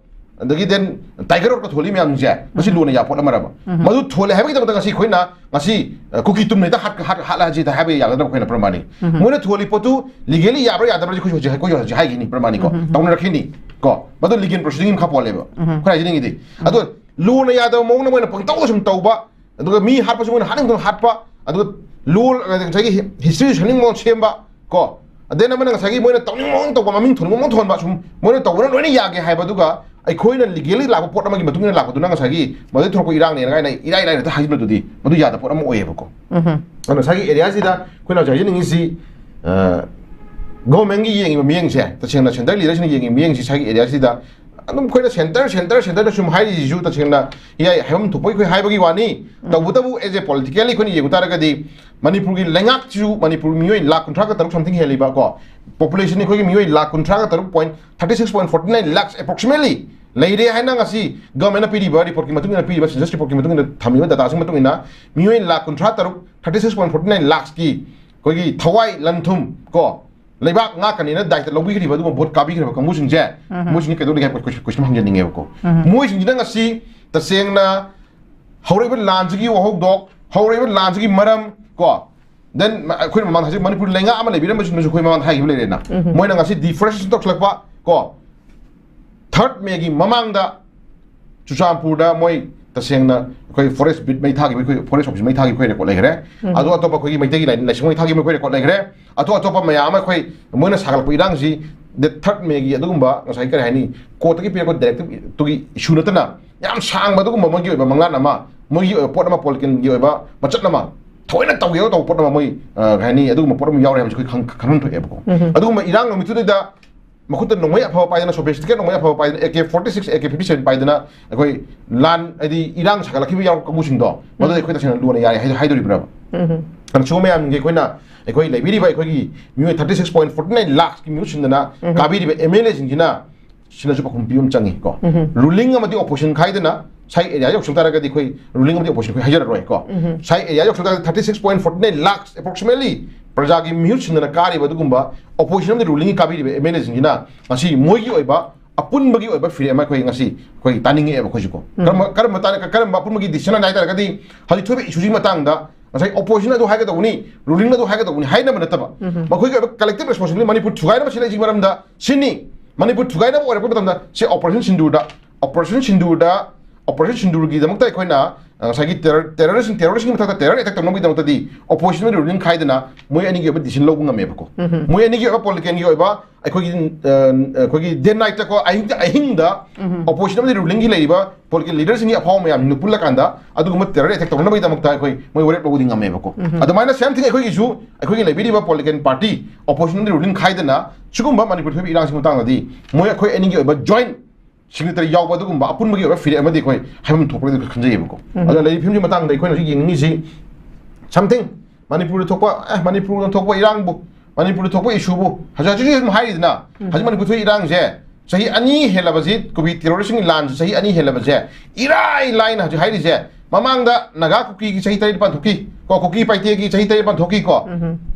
ꯑꯗꯒꯤ then ꯇꯥꯏꯒꯔ ꯔꯣꯗꯀ ꯊꯣꯜꯂꯤ ꯃꯌꯥꯝꯁꯦ ꯃꯁꯤ ꯂꯣꯅ ꯌꯥꯄꯣꯠ ꯑꯃꯔꯕ? ꯃꯗꯨ ꯊꯣꯜꯂꯦ ꯍꯥꯏꯕꯒꯤꯗꯃꯛꯇ ꯉꯁꯤ ꯑꯩꯈꯣꯏꯅ ꯉꯁꯤ, ꯑ, ꯀꯨꯀꯤ ꯇꯨꯝꯅ ꯍꯦꯛꯇ ꯍꯥꯠ-, ꯍꯥꯠ-, ꯍꯥꯠꯂꯁꯤ ꯍꯥꯏꯕ ꯌꯥꯒꯗꯕ ꯑꯩꯈꯣꯏꯅ ꯄ꯭ꯔꯃꯥꯅꯤ꯫ ꯃꯣꯏꯅ ꯊꯣꯜꯂꯤ ꯄꯣꯠꯇꯨ legally ꯌꯥꯕ꯭ꯔꯥ ꯌꯥꯗꯕ꯭ꯔꯥ ꯑꯩꯈꯣꯏ ꯍꯧꯖꯤꯛ, ꯑꯩꯈꯣꯏ ꯍꯧꯖꯤꯛ ꯍꯥꯏꯈꯤꯅꯤ ꯄ꯭ꯔꯃꯥꯅꯤꯀꯣ꯫ ꯇꯧꯅꯔꯛꯈꯤꯅꯤ ꯀꯣ꯫ ꯃꯗꯨ legal proceeding ꯃꯈꯥ ꯄꯣꯜꯂꯦꯕ꯫ ꯑꯩꯈꯣꯏꯅ ꯍꯥꯏꯖꯅꯤꯡꯉꯤꯗꯤ ꯑꯗꯣ ꯂꯣꯅ ꯌꯥꯗꯕ ꯃꯑꯣꯡꯗ ꯃꯣꯏꯅ ꯄꯪꯇꯧꯗ ꯁꯨꯝ ꯇꯧꯕ, ꯑꯗꯨꯒ ꯃꯤ ꯍꯥꯠꯄꯁꯨ ꯃꯣꯏꯅ ꯍꯥꯠꯅꯤꯡ ꯃꯇꯝ ꯍꯥꯠꯄ, ꯑꯗꯨꯒ ꯂꯣ, ꯉꯁꯥꯏꯒꯤ ꯍꯤ-, history ꯁꯦꯝꯅꯤꯡꯕ ꯃꯑꯣꯡ ꯁꯦꯝꯕ ꯀꯣ꯫ ꯑꯗꯩ ꯑꯃꯅ ꯉꯁꯥꯏꯒꯤ ꯃꯣꯏꯅ ꯇꯧꯅꯤꯡꯕ ꯃꯑꯣꯡ ꯇꯧꯕ, ꯃꯃꯤꯡ ꯊꯣꯟꯅꯤꯡꯕ ꯃꯑꯣꯡ ꯊꯣꯟꯕ, ꯁꯨꯝ ꯃꯣꯏꯅ ꯇꯧꯕꯅ ꯂꯣꯏꯅ ꯌꯥꯒꯦ ꯍꯥꯏꯕ, ꯑꯗꯨꯒ ꯑꯩꯈꯣꯏꯅ legally ꯂꯥꯛꯄ ꯄꯣꯠ ꯑꯃꯒꯤ ꯃꯇꯨꯡ ꯏꯟꯅ ꯂꯥꯛꯄꯗꯨꯅ ꯉꯁꯥꯏꯒꯤ ꯃꯗꯨꯗꯩ ꯊꯣꯛꯂꯛꯄ ꯏꯔꯥꯡꯅꯦꯅ ꯀꯥꯏꯅ ꯏꯔꯥꯏ ꯂꯥꯏꯅ ꯍꯦꯛꯇ ꯍꯥꯏꯖꯤꯟꯕꯗꯨꯗꯤ ꯃꯗꯨ ꯌꯥꯗꯕ ꯄꯣꯠ ꯑꯃ ꯑꯣꯏꯌꯦꯕꯀꯣ꯫ ꯑꯗꯨꯅ ꯉꯁꯥꯏꯒꯤ ꯑꯦꯔꯤꯌꯥꯁꯤꯗ ꯑꯩꯈꯣꯏꯅ ꯍꯧꯖꯤꯛ ꯍꯥꯏꯖꯅꯤꯡꯉꯤꯁꯤ, ꯑ, ꯒꯣꯔꯃꯦꯟꯒꯤ ꯌꯦꯡꯉꯤꯕ ꯃꯤꯠꯌꯦꯡꯁꯦ, ꯇꯁꯦꯡꯅ ꯁꯦꯟꯇꯔ ꯂꯤꯗꯔꯁꯤꯡꯅ ꯌꯦꯡꯉꯤꯕ ꯃꯤꯠꯌꯦꯡꯁꯤ ꯉꯁꯥꯏꯒꯤ ꯑꯦꯔꯤꯌꯥꯁꯤꯗ ꯑꯗꯨꯝ ꯑꯩꯈꯣꯏꯅ ꯁꯦꯟꯇꯔ ꯁꯦꯟꯇꯔ ꯁꯦꯟꯇꯔꯗ ꯁꯨꯝ ꯍꯥꯏꯔꯤꯁꯤꯁꯨ ꯇꯁꯦꯡꯅ ꯌꯥꯏ, ꯍꯥꯏꯐꯝ ꯊꯣꯛꯄ ꯑꯩꯈꯣꯏ ꯍꯥꯏꯕꯒꯤ ꯋꯥꯅꯤ꯫ ꯇꯧꯕꯇꯕꯨ as a politically ꯑꯩꯈꯣꯏꯅ ꯌꯦꯡꯕ ꯇꯥꯔꯒꯗꯤ ꯃꯅꯤꯄꯨꯔꯒꯤ ꯂꯩꯉꯥꯛꯁꯤꯁꯨ ꯃꯅꯤꯄꯨꯔ ꯃꯤꯑꯣꯏ ꯂꯥꯈ ꯀꯨꯟꯊ꯭ꯔꯥꯒ ꯇꯔꯨꯛ something ꯍꯦꯜꯂꯤꯕ ꯀꯣ, population ꯑꯩꯈꯣꯏꯒꯤ ꯃꯤꯑꯣꯏ ꯂꯥꯈ ꯀꯨꯟꯊ꯭ꯔꯥꯒ ꯇꯔꯨꯛ point thirty six point forty nine lakhs approximately ꯂꯩꯔꯦ ꯍꯥꯏꯅ ꯉꯁꯤ government ꯅ ꯄꯤꯔꯤꯕ report ꯀꯤ ꯃꯇꯨꯡ ꯏꯟꯅ, ꯄꯤꯔꯤꯕ census report ꯀꯤ ꯃꯇꯨꯡ ꯏꯟꯅ ꯊꯝꯃꯤꯕ data ꯁꯤꯒꯤ ꯃꯇꯨꯡ ꯏꯟꯅ ꯃꯤꯑꯣꯏ ꯂꯥꯈ ꯀꯨꯟꯊ꯭ꯔꯥ ꯇꯔꯨꯛ, thirty six point forty nine lakhs ꯀꯤ ꯑꯩꯈꯣꯏꯒꯤ ꯊꯋꯥꯏ ꯂꯟꯊꯨꯝ ꯀꯣ, ꯂꯩꯕꯥꯛ ꯉꯥꯛꯀꯅꯤꯅ ꯗꯥꯏꯇ ꯂꯧꯕꯤꯈ꯭ꯔꯤꯕ, ꯑꯗꯨꯒꯨꯝꯕ ꯚꯣꯠ ꯀꯥꯕꯤꯈ꯭ꯔꯤꯕ ꯀꯥꯡꯕꯨꯁꯤꯡꯁꯦ, ꯎꯝ꯫ ꯃꯣꯏꯁꯤꯡꯁꯦ ꯀꯩꯗꯧꯔꯤꯒꯦ ꯍꯥꯏꯕ ꯀꯣꯏꯁꯟ ꯑꯃ ꯍꯪꯖꯅꯤꯡꯉꯦꯕꯀꯣ꯫ ꯎꯝ꯫ ꯃꯣꯏꯁꯤꯡꯁꯤꯅ ꯉꯁꯤ ꯇꯁꯦꯡꯅ ꯍꯧꯔꯛꯏꯕ ꯂꯥꯟꯁꯤꯒꯤ ꯋꯥꯍꯧꯗꯣꯛ, ꯍꯧꯔꯛꯏꯕ ꯂꯥꯟꯁꯤꯒꯤ ꯃꯔꯝ ꯀꯣ, then ꯑꯩꯈꯣꯏꯅ ꯃꯃꯥꯡ ꯍꯧꯖꯤꯛ ꯃꯅꯤꯄꯨꯔ ꯂꯩꯉꯥꯛ ꯑꯃ ꯂꯩꯕꯤꯔꯝꯕꯁꯤꯡꯗꯨꯁꯨ ꯑꯩꯈꯣꯏ ꯃꯃꯥꯡꯗ ꯍꯥꯏꯈꯤꯕ ꯂꯩꯔꯦꯅ꯫ ꯎꯝ꯫ ꯃꯣꯏꯅ ꯉꯁꯤ deforestation ꯇꯧꯁꯤꯜꯂꯛꯄ ꯀꯣ, third May ꯒꯤ ꯃꯃꯥꯡꯗ ꯆꯨꯔꯆꯥꯟꯄꯨꯔꯗ ꯃꯣꯏ ꯇꯁꯦꯡꯅ ꯑꯩꯈꯣꯏ forest beat ꯃꯩ ꯊꯥꯈꯤꯕ, ꯑꯩꯈꯣꯏ forest office ꯃꯩ ꯊꯥꯈꯤꯕ ꯑꯩꯈꯣꯏ record ꯂꯩꯈ꯭ꯔꯦ꯫ ꯎꯝ꯫ ꯑꯗꯣ ꯑꯇꯣꯞꯄ ꯑꯩꯈꯣꯏꯒꯤ ꯃꯩꯇꯩꯒꯤ ꯂꯥꯏ-, ꯂꯥꯏꯁꯪ ꯃꯩ ꯊꯥꯈꯤꯕ ꯑꯩꯈꯣꯏ record ꯂꯩꯈ꯭ꯔꯦ꯫ ꯑꯇꯣꯞ ꯑꯇꯣꯞꯄ ꯃꯌꯥꯝ ꯑꯃ ꯑꯩꯈꯣꯏ ꯃꯣꯏꯅ ꯁꯥꯒꯠꯂꯛꯄ ꯏꯔꯥꯡꯁꯤ date third May ꯒꯤ ꯑꯗꯨꯒꯨꯝꯕ ꯉꯁꯥꯏ ꯀꯔꯤ ꯍꯥꯏꯅꯤ, court ꯇꯒꯤ ꯄꯤꯔꯛꯄ directive ꯇꯨꯒꯤ issue ꯅꯠꯇꯅ ꯌꯥꯝ ꯁꯥꯡꯕ ꯑꯗꯨꯒꯨꯝꯕ ꯃꯣꯏꯒꯤ ꯑꯣꯏꯕ ꯃꯪꯂꯥꯟ ꯑꯃ, ꯃꯣꯏꯒꯤ ꯑꯣꯏꯕ ꯄꯣꯠ ꯑꯃ, political ꯒꯤ ꯑꯣꯏꯕ ꯃꯆꯠ ꯑꯃ, ꯊꯑꯣꯏꯅ ꯇꯧꯒꯦ ꯇꯧꯕ ꯄꯣꯠ ꯑꯃ ꯃꯣꯏ, ꯑ, ꯀꯩ ꯍꯥꯏꯅꯤ, ꯑꯗꯨꯒꯨꯝꯕ ꯄꯣꯠ ꯑꯃ ꯌꯥꯎꯔꯦ ꯍꯥꯏꯕꯁꯤ ꯑꯩꯈꯣꯏ ꯈꯪ-, ꯈꯪꯐꯝ ꯊꯣꯛꯑꯦꯕꯀꯣ꯫ ꯎꯝ꯫ ꯑꯗꯨꯒꯨꯝꯕ ꯏꯔꯥꯡ ꯅꯨꯃꯤꯠꯇꯨꯗꯩꯗ ꯃꯈꯨꯠꯇ ꯅꯣꯡꯃꯩ ꯑꯐꯕ ꯄꯥꯏꯗꯅ, sophisticated ꯅꯣꯡꯃꯩ ꯑꯐꯕ ꯄꯥꯏꯗꯅ, A K forty six, A K fifty seven ꯄꯥꯏꯗꯅ ꯑꯩꯈꯣꯏ ꯂꯥꯟ, ꯍꯥꯏꯗꯤ ꯏꯔꯥꯡ ꯁꯥꯒꯠꯂꯛꯈꯤꯕ ꯌꯥꯎꯔꯛꯄ ꯀꯥꯡꯕꯨꯁꯤꯡꯗꯣ, ꯃꯗꯨꯗ ꯎꯝ꯫ ꯑꯩꯈꯣꯏ ꯇꯁꯦꯡꯅ ꯂꯣꯟꯅ ꯌꯥꯔꯦ ꯍꯥꯏ-, ꯍꯥꯏꯗꯣꯔꯤꯕ꯭ꯔꯕ? ꯎꯝ꯫ ꯀꯩꯅꯣ, ꯁꯤꯒꯨꯝꯕ ꯃꯌꯥꯝꯒꯤ ꯑꯩꯈꯣꯏꯅ, ꯑꯩꯈꯣꯏ ꯂꯩꯕꯤꯔꯤꯕ ꯑꯩꯈꯣꯏꯒꯤ ꯃꯤꯑꯣꯏ thirty six point forty nine lakhs ꯀꯤ ꯃꯤꯍꯨꯠ ꯁꯤꯟꯗꯅ ꯎꯝ꯫ ꯀꯥꯕꯤꯔꯤꯕ M L A ꯁꯤꯡꯁꯤꯅ ꯁꯤꯅꯁꯨ ꯄꯥꯎꯈꯨꯝ ꯄꯤꯕ ꯑꯃ ꯆꯪꯉꯤ ꯀꯣ꯫ ꯎꯝ꯫ Ruling ꯑꯃꯗꯤ opposition ꯈꯥꯏꯗꯅ ꯁꯥꯏ area ꯌꯧꯁꯤꯜ ꯇꯥꯔꯒꯗꯤ ꯑꯩꯈꯣꯏ ruling ꯑꯃꯗꯤ opposition ꯑꯩꯈꯣꯏ ꯍꯥꯏꯖꯔꯔꯣꯏ ꯀꯣ꯫ ꯎꯝ꯫ ꯁꯥꯏ area ꯌꯧꯁꯤꯜ ꯇꯥꯔꯒꯗꯤ thirty six point forty nine lakhs approximately ꯄ꯭ꯔꯖꯥꯒꯤ ꯃꯤꯍꯨꯠ ꯁꯤꯟꯗꯅ ꯀꯥꯔꯤꯕ ꯑꯗꯨꯒꯨꯝꯕ opposition ꯑꯃꯗꯤ ruling ꯀꯥꯕꯤꯔꯤꯕ M L A ꯁꯤꯡꯁꯤꯅ ꯉꯁꯤ ꯃꯣꯏꯒꯤ ꯑꯣꯏꯕ ꯑꯄꯨꯟꯕꯒꯤ ꯑꯣꯏꯕ ꯐꯤꯔꯦꯞ ꯑꯃ ꯑꯩꯈꯣꯏ ꯉꯁꯤ ꯑꯩꯈꯣꯏ ꯇꯥꯅꯤꯡꯉꯛꯑꯦꯕ ꯑꯩꯈꯣꯏꯁꯨ ꯀꯣ꯫ ꯎꯝ꯫ ꯀꯔꯝꯕ, ꯀꯔꯝꯕ ꯇꯥꯔ-, ꯀꯔꯝꯕ ꯑꯄꯨꯟꯕꯒꯤ decision ꯍꯥꯏ ꯇꯥꯔꯒꯗꯤ ꯍꯧꯖꯤꯛ ꯊꯣꯛꯏꯕ issue ꯁꯤꯒꯤ ꯃꯇꯥꯡꯗ ꯉꯁꯥꯏ opposition ꯑꯗꯨ ꯍꯥꯏꯒꯗꯧꯕꯅꯤ, ruling ꯑꯗꯨ ꯍꯥꯏꯒꯗꯧꯕꯅꯤ ꯍꯥꯏꯅꯕ ꯅꯠꯇꯕ, ꯎꯝ꯫ ꯃꯈꯣꯏꯒꯤ ꯑꯣꯏꯕ collective responsibility, ꯃꯅꯤꯄꯨꯔ ꯊꯨꯒꯥꯏꯅꯕ ꯁꯤꯜꯂꯛꯏꯁꯤꯒꯤ ꯃꯔꯝꯗ ꯁꯤꯅꯤ, ꯃꯅꯤꯄꯨꯔ ꯊꯨꯒꯥꯏꯅꯕ ꯑꯣꯏꯔꯛꯄ ꯃꯇꯝꯗ ꯁꯤ Operation Sindoorꯗ, Operation Sindoorꯗ, Operation Sindoorꯒꯤꯗꯃꯛꯇ ꯑꯩꯈꯣꯏꯅ, ꯑ, ꯉꯁꯥꯏꯒꯤ terror, terroristꯁꯤꯡ, terroristꯀꯤ ꯃꯊꯛꯇ terror attack ꯇꯧꯅꯕꯒꯤꯗꯃꯛꯇꯗꯤ opposition ꯑꯃꯗꯤ ruling ꯈꯥꯏꯗꯅ ꯃꯣꯏ ꯑꯅꯤꯒꯤ ꯑꯣꯏꯕ decision ꯂꯧꯕ ꯉꯝꯃꯦꯕꯀꯣ꯫ ꯎꯝ꯫ ꯃꯣꯏ ꯑꯅꯤꯒꯤ ꯑꯣꯏꯕ politicalꯒꯤ ꯑꯣꯏꯕ ꯑꯩꯈꯣꯏꯒꯤ, ꯑ, ꯑꯩꯈꯣꯏꯒꯤ day nightꯇꯀꯣ, ꯑꯍꯤꯡꯗ, ꯑꯍꯤꯡꯗ ꯎꯝ꯫ Opposition ꯑꯃꯗꯤ ruling ꯂꯩꯔꯤꯕ political leaderꯁꯤꯡꯒꯤ ꯑꯐꯥꯎꯕ ꯃꯌꯥꯝꯁꯤꯡꯗꯨ ꯄꯨꯜꯂꯀꯥꯟꯗ ꯑꯗꯨꯒꯨꯝꯕ terror attack ꯇꯧꯅꯕꯒꯤꯗꯃꯛꯇ ꯑꯩꯈꯣꯏ ꯃꯣꯏ ꯋꯥꯔꯦꯞ ꯂꯧꯕꯗꯤ ꯉꯝꯃꯦꯕꯀꯣ꯫ ꯎꯝ꯫ ꯑꯗꯨꯃꯥꯏꯅ same thing ꯑꯩꯈꯣꯏꯒꯤꯁꯨ ꯑꯩꯈꯣꯏꯒꯤ ꯂꯩꯕꯤꯔꯤꯕ political party, opposition ꯑꯃꯗꯤ ruling ꯈꯥꯏꯗꯅ ꯁꯤꯒꯨꯝꯕ ꯃꯅꯤꯄꯨꯔ ꯊꯣꯛꯏꯕ ꯏꯔꯥꯡꯁꯤꯒꯤ ꯃꯇꯥꯡꯗꯗꯤ ꯃꯣꯏ ꯑꯩꯈꯣꯏ ꯑꯅꯤꯒꯤ ꯑꯣꯏꯕ joint ꯁꯤꯒꯅꯦꯆꯔ ꯌꯥꯎꯕ ꯑꯗꯨꯒꯨꯝꯕ ꯑꯄꯨꯟꯕꯒꯤ ꯑꯣꯏꯕ ꯐꯤꯔꯦꯞ ꯑꯃꯗꯤ ꯑꯩꯈꯣꯏ ꯍꯥꯏꯐꯝ ꯊꯣꯛꯄ꯭ꯔꯗꯤ ꯈꯟꯖꯩꯌꯦꯕꯀꯣ꯫ ꯑꯗꯨꯅ ꯂꯩꯔꯤꯕ ꯐꯤꯕꯝꯁꯤ ꯃꯇꯥꯡꯗ ꯑꯩꯈꯣꯏꯅ ꯍꯧꯖꯤꯛ ꯌꯦꯡꯅꯤꯡꯉꯤꯁꯤ something, ꯃꯅꯤꯄꯨꯔꯗ ꯊꯣꯛꯄ, ꯑꯦ, ꯃꯅꯤꯄꯨꯔꯗ ꯊꯣꯛꯄ ꯏꯔꯥꯡꯕꯨ, ꯃꯅꯤꯄꯨꯔꯗ ꯊꯣꯛꯄ ꯏꯁꯨꯕꯨ ꯍꯧꯖꯤꯛ ꯍꯧꯖꯤꯛ ꯑꯗꯨꯝ ꯍꯥꯏꯔꯤꯗꯅ, ꯍꯧꯖꯤꯛ ꯃꯅꯤꯄꯨꯔ ꯊꯣꯛꯏ ꯏꯔꯥꯡꯁꯦ ꯆꯍꯤ ꯑꯅꯤ ꯍꯦꯜꯂꯕꯁꯤ, ꯀꯨꯀꯤ ꯇꯦꯔꯣꯔꯤꯁꯀꯤ ꯂꯥꯟꯁꯤ ꯆꯍꯤ ꯑꯅꯤ ꯍꯦꯜꯂꯕꯁꯦ, ꯏꯔꯥꯏ ꯂꯥꯏꯅ ꯍꯧꯖꯤꯛ ꯍꯥꯏꯔꯤꯁꯦ, ꯃꯃꯥꯡꯗ ꯅꯥꯒꯥ ꯀꯨꯀꯤꯒꯤ ꯆꯍꯤ ꯇꯔꯦꯠ ꯅꯤꯄꯥꯟ ꯊꯣꯛꯈꯤ ꯀꯣ, ꯀꯨꯀꯤ ꯄꯥꯏꯇꯦꯒꯤ ꯆꯍꯤ ꯇꯔꯦꯠ ꯅꯤꯄꯥꯟ ꯊꯣꯛꯈꯤ ꯀꯣ,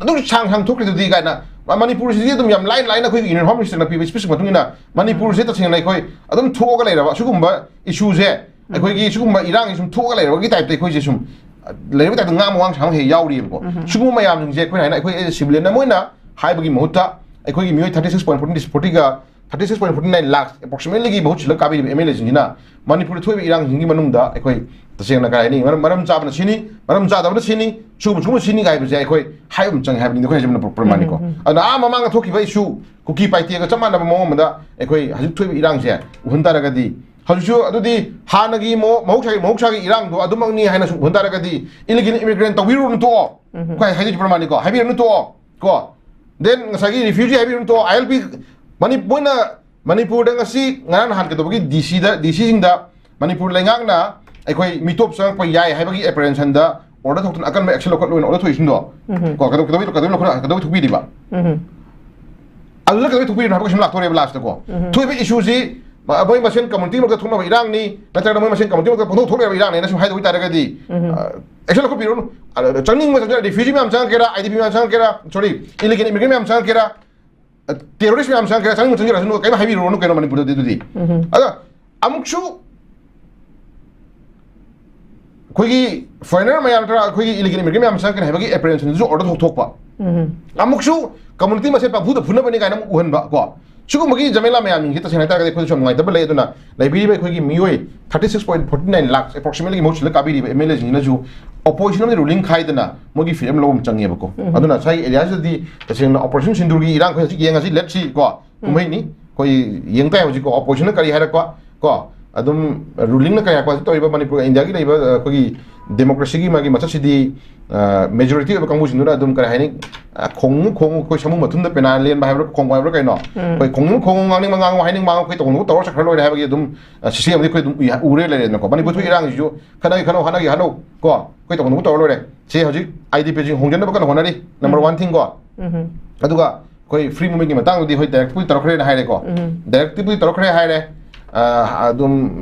ꯑꯗꯨꯝ ꯁꯥꯡ ꯁꯥꯡ ꯊꯣꯛꯈ꯭ꯔꯤꯗꯨꯗꯤ ꯀꯥꯏꯅ꯫ ꯃ-, ꯃꯅꯤꯄꯨꯔꯁꯤꯗꯤ ꯑꯗꯨꯝ ꯌꯥꯝ ꯂꯥꯏꯅ ꯂꯥꯏꯅ ꯑꯩꯈꯣꯏꯒꯤ Union Home Minister ꯅ ꯄꯤꯕ speech ꯃꯇꯨꯡ ꯏꯟꯅ ꯃꯅꯤꯄꯨꯔꯁꯦ ꯇꯁꯦꯡꯅ ꯑꯩꯈꯣꯏ ꯑꯗꯨꯝ ꯊꯣꯛꯑꯒ ꯂꯩꯔꯕ ꯁꯤꯒꯨꯝꯕ ꯏꯁꯨꯁꯦ, ꯑꯩꯈꯣꯏꯒꯤ ꯁꯤꯒꯨꯝꯕ ꯏꯔꯥꯡꯁꯦ ꯁꯨꯝ ꯊꯣꯛꯑꯒ ꯂꯩꯔꯕꯒꯤ ꯇꯥꯏꯞꯇ ꯑꯩꯈꯣꯏꯁꯦ ꯁꯨꯝ, ꯑ, ꯂꯩꯔꯕꯒꯤ ꯇꯥꯏꯞꯇ ꯉꯥꯡꯕ ꯋꯥꯉꯥꯡ ꯁꯉꯥꯡ ꯍꯦꯛ ꯌꯥꯎꯔꯤꯑꯕꯀꯣ꯫ ꯁꯤꯒꯨꯝꯕ ꯃꯌꯥꯝꯁꯤꯡꯁꯦ ꯑꯩꯈꯣꯏꯅ ꯍꯥꯏꯅ ꯑꯩꯈꯣꯏ as a civilian ꯑꯃ ꯑꯣꯏꯅ ꯍꯥꯏꯕꯒꯤ ꯃꯍꯨꯠꯇ ꯑꯩꯈꯣꯏꯒꯤ ꯃꯤꯑꯣꯏ thirty six point forty, forty ꯒ thirty six point forty nine lakh approximately ꯒꯤ ꯃꯍꯨꯠ ꯁꯤꯜꯂꯒ ꯀꯥꯕꯤꯔꯤꯕ MLA ꯁꯤꯡꯁꯤꯅ ꯃꯅꯤꯄꯨꯔꯗ ꯊꯣꯛꯏꯕ ꯏꯔꯥꯡꯁꯤꯡꯒꯤ ꯃꯅꯨꯡꯗ ꯑꯩꯈꯣꯏ ꯇꯁꯦꯡꯅ ꯀꯩ ꯍꯥꯏꯅꯤ, ꯃꯔꯝ, ꯃꯔꯝ ꯆꯥꯕꯅ ꯁꯤꯅꯤ, ꯃꯔꯝ ꯆꯥꯗꯕꯅ ꯁꯤꯅꯤ, ꯁꯤꯒꯨꯝꯕ ꯁꯤꯒꯨꯝꯕ ꯁꯤꯅꯤ ꯍꯥꯏꯕꯁꯦ ꯑꯩꯈꯣꯏ ꯍꯥꯏꯕ ꯑꯃ ꯆꯪꯉꯦ ꯍꯥꯏꯕꯅꯤꯗ ꯑꯩꯈꯣꯏ ꯍꯥꯏꯖꯕꯅ ꯄ꯭ꯔ-, ꯄ꯭ꯔꯃꯥꯅꯤꯀꯣ꯫ ꯑꯗꯨꯅ ꯑꯥ ꯃꯃꯥꯡꯗ ꯊꯣꯛꯈꯤꯕ ꯏꯁꯨ ꯀꯨꯀꯤ ꯄꯥꯏꯇꯦꯒ ꯆꯞ ꯃꯥꯟꯅꯕ ꯃꯑꯣꯡ ꯑꯃꯗ ꯑꯩꯈꯣꯏ ꯍꯧꯖꯤꯛ ꯊꯣꯛꯏꯕ ꯏꯔꯥꯡꯁꯦ ꯎꯍꯟ ꯇꯥꯔꯒꯗꯤ, ꯍꯧꯖꯤꯛꯁꯨ ꯑꯗꯨꯗꯤ ꯍꯥꯟꯅꯒꯤ ꯃꯍꯧ-, ꯃꯍꯧꯁꯥꯒꯤ, ꯃꯍꯧꯁꯥꯒꯤ ꯏꯔꯥꯡꯗꯣ ꯑꯗꯨꯃꯛꯅꯤ ꯍꯥꯏꯅ ꯁꯨꯝ ꯎꯍꯟ ꯇꯥꯔꯒꯗꯤ, illegal immigrant ꯇꯧꯕꯤꯔꯨꯔꯅꯨ, ꯇꯣꯛꯑꯣ꯫ ꯑꯩꯈꯣꯏ ꯍꯥꯏꯗꯣꯏꯁꯦ ꯄ꯭ꯔꯃꯥꯅꯤꯀꯣ, ꯍꯥꯏꯕꯤꯔꯅꯨ, ꯇꯣꯛꯑꯣ꯫ ꯀꯣ, then ꯉꯁꯥꯏꯒꯤ refugee ꯍꯥꯏꯕꯤꯔꯨꯅꯨ, ꯇꯣꯛꯑꯣ, ILP, ꯃꯅꯤ-, ꯃꯣꯏꯅ ꯃꯅꯤꯄꯨꯔꯗ ꯉꯁꯤ ꯉꯔꯥꯡ ꯅꯍꯥꯟ ꯀꯩꯗꯧꯕꯒꯤ DC ꯗ, DC ꯁꯤꯡꯗ ꯃꯅꯤꯄꯨꯔ ꯂꯩꯉꯥꯛꯅ ꯑꯩꯈꯣꯏ ꯃꯤꯇꯣꯞ ꯆꯪꯉꯛꯄ ꯌꯥꯏ ꯍꯥꯏꯕꯒꯤ apprehension ꯗ order ꯊꯣꯛꯇꯨꯅ ꯑꯀꯟꯕ action ꯂꯧꯈꯠꯂꯣꯏꯅ order ꯊꯣꯛꯏꯁꯤꯡꯗꯣ, ꯀꯣ, ꯀꯩꯗꯧ-, ꯀꯩꯗꯧꯕꯩ, ꯀꯩꯗꯧꯕꯩ ꯂꯧꯈꯠ-, ꯀꯩꯗꯧꯕꯩ ꯊꯣꯛꯄꯤꯔꯤꯕ? ꯑꯗꯨꯗ ꯀꯩꯗꯧꯕꯩ ꯊꯣꯛꯄꯤꯔꯤꯅꯣ ꯍꯥꯏꯕ question ꯂꯥꯛꯇꯣꯔꯦꯕ last ꯇ ꯀꯣ꯫ ꯊꯣꯛꯏꯕ issue ꯁꯤ, ꯃ-, ꯃꯣꯏ ꯃꯁꯦꯟ community ꯃꯔꯛꯇ ꯊꯣꯛꯅꯕ ꯏꯔꯥꯡꯅꯤ, ꯅꯠꯇ꯭ꯔꯒꯅ ꯃꯣꯏ ꯃꯁꯦꯟ community ꯃꯔꯛꯇ ꯄꯪꯊꯣꯛ ꯊꯣꯛꯅꯕ ꯏꯔꯥꯡꯅꯦꯅ ꯁꯨꯝ ꯍꯥꯏꯗꯣꯛ ꯑꯣꯏꯇꯥꯔꯒꯗꯤ, ꯑ, action ꯂꯧꯈꯠꯄꯤꯔꯨꯅꯨ꯫ ꯑ, ꯆꯪꯅꯤꯡꯕ ꯆꯪꯖꯔ, refugee ꯃꯌꯥꯝ ꯆꯪꯉꯛꯀꯦꯔꯥ, IDP ꯃꯌꯥꯝ ꯆꯪꯉꯛꯀꯦꯔꯥ, sorry, illegal immigrant ꯃꯌꯥꯝ ꯆꯪꯉꯛꯀꯦꯔꯥ, ꯑ, terrorist ꯃꯌꯥꯝ ꯆꯪꯉꯛꯀꯦꯔꯥ, ꯆꯪꯅꯤꯡꯕ ꯆꯪꯖꯔꯁꯅꯨ, ꯀꯩꯝ ꯍꯥꯏꯕꯤꯔꯨꯔꯅꯨ ꯀꯩꯅꯣ ꯃꯅꯤꯄꯨꯔꯗꯗꯤ ꯑꯗꯨꯗꯤ꯫ ꯑꯗ ꯑꯃꯨꯛꯁꯨ ꯑꯩꯈꯣꯏꯒꯤ foreigner ꯃꯌꯥꯝ ꯅꯠꯇ꯭ꯔꯒ ꯑꯩꯈꯣꯏꯒꯤ illegal immigrant ꯃꯌꯥꯝ ꯆꯪꯉꯛꯀꯅꯤ ꯍꯥꯏꯕꯒꯤ apprehension ꯗꯨꯁꯨ order ꯊꯣꯛ-, ꯊꯣꯛꯄ꯫ ꯑꯃꯨꯛꯁꯨ community ꯃꯁꯦꯟ ꯄꯪꯐꯨꯗ ꯐꯨꯅꯕꯅꯤ ꯀꯥꯏꯅ ꯑꯃꯨꯛ ꯎꯍꯟꯕ ꯀꯣ꯫ ꯁꯤꯒꯨꯝꯕꯒꯤ ꯖꯃꯦꯂꯥ ꯃꯌꯥꯝꯁꯤꯡꯁꯤ ꯇꯁꯦꯡꯅ ꯍꯥꯏꯇꯥꯔꯒꯗꯤ ꯑꯩꯈꯣꯏꯗꯁꯨ ꯌꯥꯝ ꯅꯨꯡꯉꯥꯏꯇꯕ ꯂꯩ꯫ ꯑꯗꯨꯅ ꯂꯩꯕꯤꯔꯤꯕ ꯑꯩꯈꯣꯏꯒꯤ ꯃꯤꯑꯣꯏ thirty six point forty nine lakhs approximately ꯒꯤ ꯃꯍꯨꯠ ꯁꯤꯜꯂ ꯀꯥꯕꯤꯔꯤꯕ MLA ꯁꯤꯡꯁꯤꯅꯁꯨ opposition ꯑꯃꯗꯤ ruling ꯈꯥꯏꯗꯅ ꯃꯣꯏꯒꯤ freedom ꯂꯧꯕ ꯑꯃ ꯆꯪꯉꯦꯕꯀꯣ꯫ ꯑꯗꯨꯅ ꯁ꯭ꯋꯥꯏꯒꯤ area ꯁꯤꯗꯗꯤ ꯇꯁꯦꯡꯅ Operation Sindoor ꯒꯤ ꯏꯔꯥꯡ ꯑꯩꯈꯣꯏ ꯍꯧꯖꯤꯛ ꯌꯦꯡꯉꯁꯤ, let's see ꯀꯣ꯫ ꯀꯨꯝꯍꯩꯅꯤ꯫ ꯑꯩꯈꯣꯏ ꯌꯦꯡ ꯇꯥꯏ ꯍꯧꯖꯤꯛꯀꯣ, opposition ꯅ ꯀꯔꯤ ꯍꯥꯏꯔꯛꯄ ꯀꯣ, ꯑꯗꯨꯝ ꯔꯨꯂꯤꯡꯅ ꯀꯌꯥ ꯄꯥꯁ ꯇꯧꯔꯤꯕ ꯃꯅꯤꯄꯨꯔ, ꯏꯟꯗꯤꯌꯥꯒꯤ ꯂꯩꯕ, ꯑ, ꯑꯩꯈꯣꯏꯒꯤ ꯗꯦꯃꯣꯀ꯭ꯔꯦꯁꯤꯒꯤ ꯃꯥꯒꯤ ꯃꯁꯛꯁꯤꯗꯤ, ꯑ, ꯃꯦꯖꯣꯔꯤꯇꯤ ꯑꯣꯏꯕ ꯀꯥꯡꯕꯨꯁꯤꯡꯗꯨꯅ ꯑꯗꯨꯝ ꯀꯔꯤ ꯍꯥꯏꯅꯤ, ꯑ, ꯈꯣꯡꯉꯨ ꯈꯣꯡꯉꯨ ꯑꯩꯈꯣꯏ ꯁꯃꯨ ꯃꯊꯨꯝꯗ ꯄꯦꯅꯥ ꯂꯦꯟꯕ ꯍꯥꯏꯕ꯭ꯔꯥ, ꯈꯣꯡꯕ ꯍꯥꯏꯕ꯭ꯔꯥ ꯀꯩꯅꯣ? ꯎꯝ꯫ ꯑꯩꯈꯣꯏ ꯈꯣꯡꯉꯨ ꯈꯣꯡꯉꯨ, ꯉꯥꯡꯅꯤꯡꯕ ꯉꯥꯡꯉꯨ, ꯍꯥꯏꯅꯤꯡꯕ ꯉꯥꯡꯉꯨ, ꯑꯩꯈꯣꯏ ꯇꯧꯐꯝ ꯊꯣꯛꯄ ꯇꯧꯔ ꯆꯠꯈ꯭ꯔ ꯂꯣꯏꯔꯦ ꯍꯥꯏꯕꯒꯤ ꯑꯗꯨꯝ, ꯑ, ꯁꯤꯁꯇꯦꯝ ꯑꯃꯗꯤ ꯑꯩꯈꯣꯏ ꯑꯗꯨꯝ ꯎꯏ-, ꯎꯔꯦ ꯂꯩꯔꯦꯗꯅꯀꯣ꯫ ꯃꯅꯤꯄꯨꯔ ꯊꯣꯛꯏ ꯏꯔꯥꯡꯁꯤꯁꯨ ꯈꯠꯅꯒꯦ ꯈꯠꯅꯧ, ꯍꯥꯠꯅꯒꯦ ꯍꯥꯠꯅꯧ ꯀꯣ, ꯑꯩꯈꯣꯏ ꯇꯧꯐꯝ ꯊꯣꯛꯄ ꯇꯧꯔ ꯂꯣꯏꯔꯦ꯫ ꯁꯤ ꯍꯧꯖꯤꯛ ꯑꯥꯏ ꯗꯤ ꯄꯤꯁꯤꯡ ꯍꯣꯡꯖꯟꯅꯕ ꯀꯟꯅ ꯍꯣꯠꯅꯔꯤ, ꯅꯝꯕꯔ ꯎꯝ꯫ ꯋꯥꯟ ꯊꯤꯡ ꯀꯣ꯫ ꯎꯝ꯫ ꯑꯗꯨꯒ ꯑꯩꯈꯣꯏ ꯐ꯭ꯔꯤ ꯃꯨꯚꯃꯦꯟꯠꯀꯤ ꯃꯇꯥꯡꯗꯨꯗꯤ ꯍꯣꯏ ꯗꯥꯏꯔꯦꯛꯇꯤꯕꯨꯗꯤ ꯇꯧꯔꯛꯈ꯭ꯔꯦꯅ ꯍꯥꯏꯔꯦꯀꯣ꯫ ꯎꯝ꯫ ꯗꯥꯏꯔꯦꯛꯇꯤꯕꯨꯗꯤ ꯇꯧꯔꯛꯈ꯭ꯔꯦ ꯍꯥꯏꯔꯦ꯫ ꯑ, ꯑꯗꯨꯝ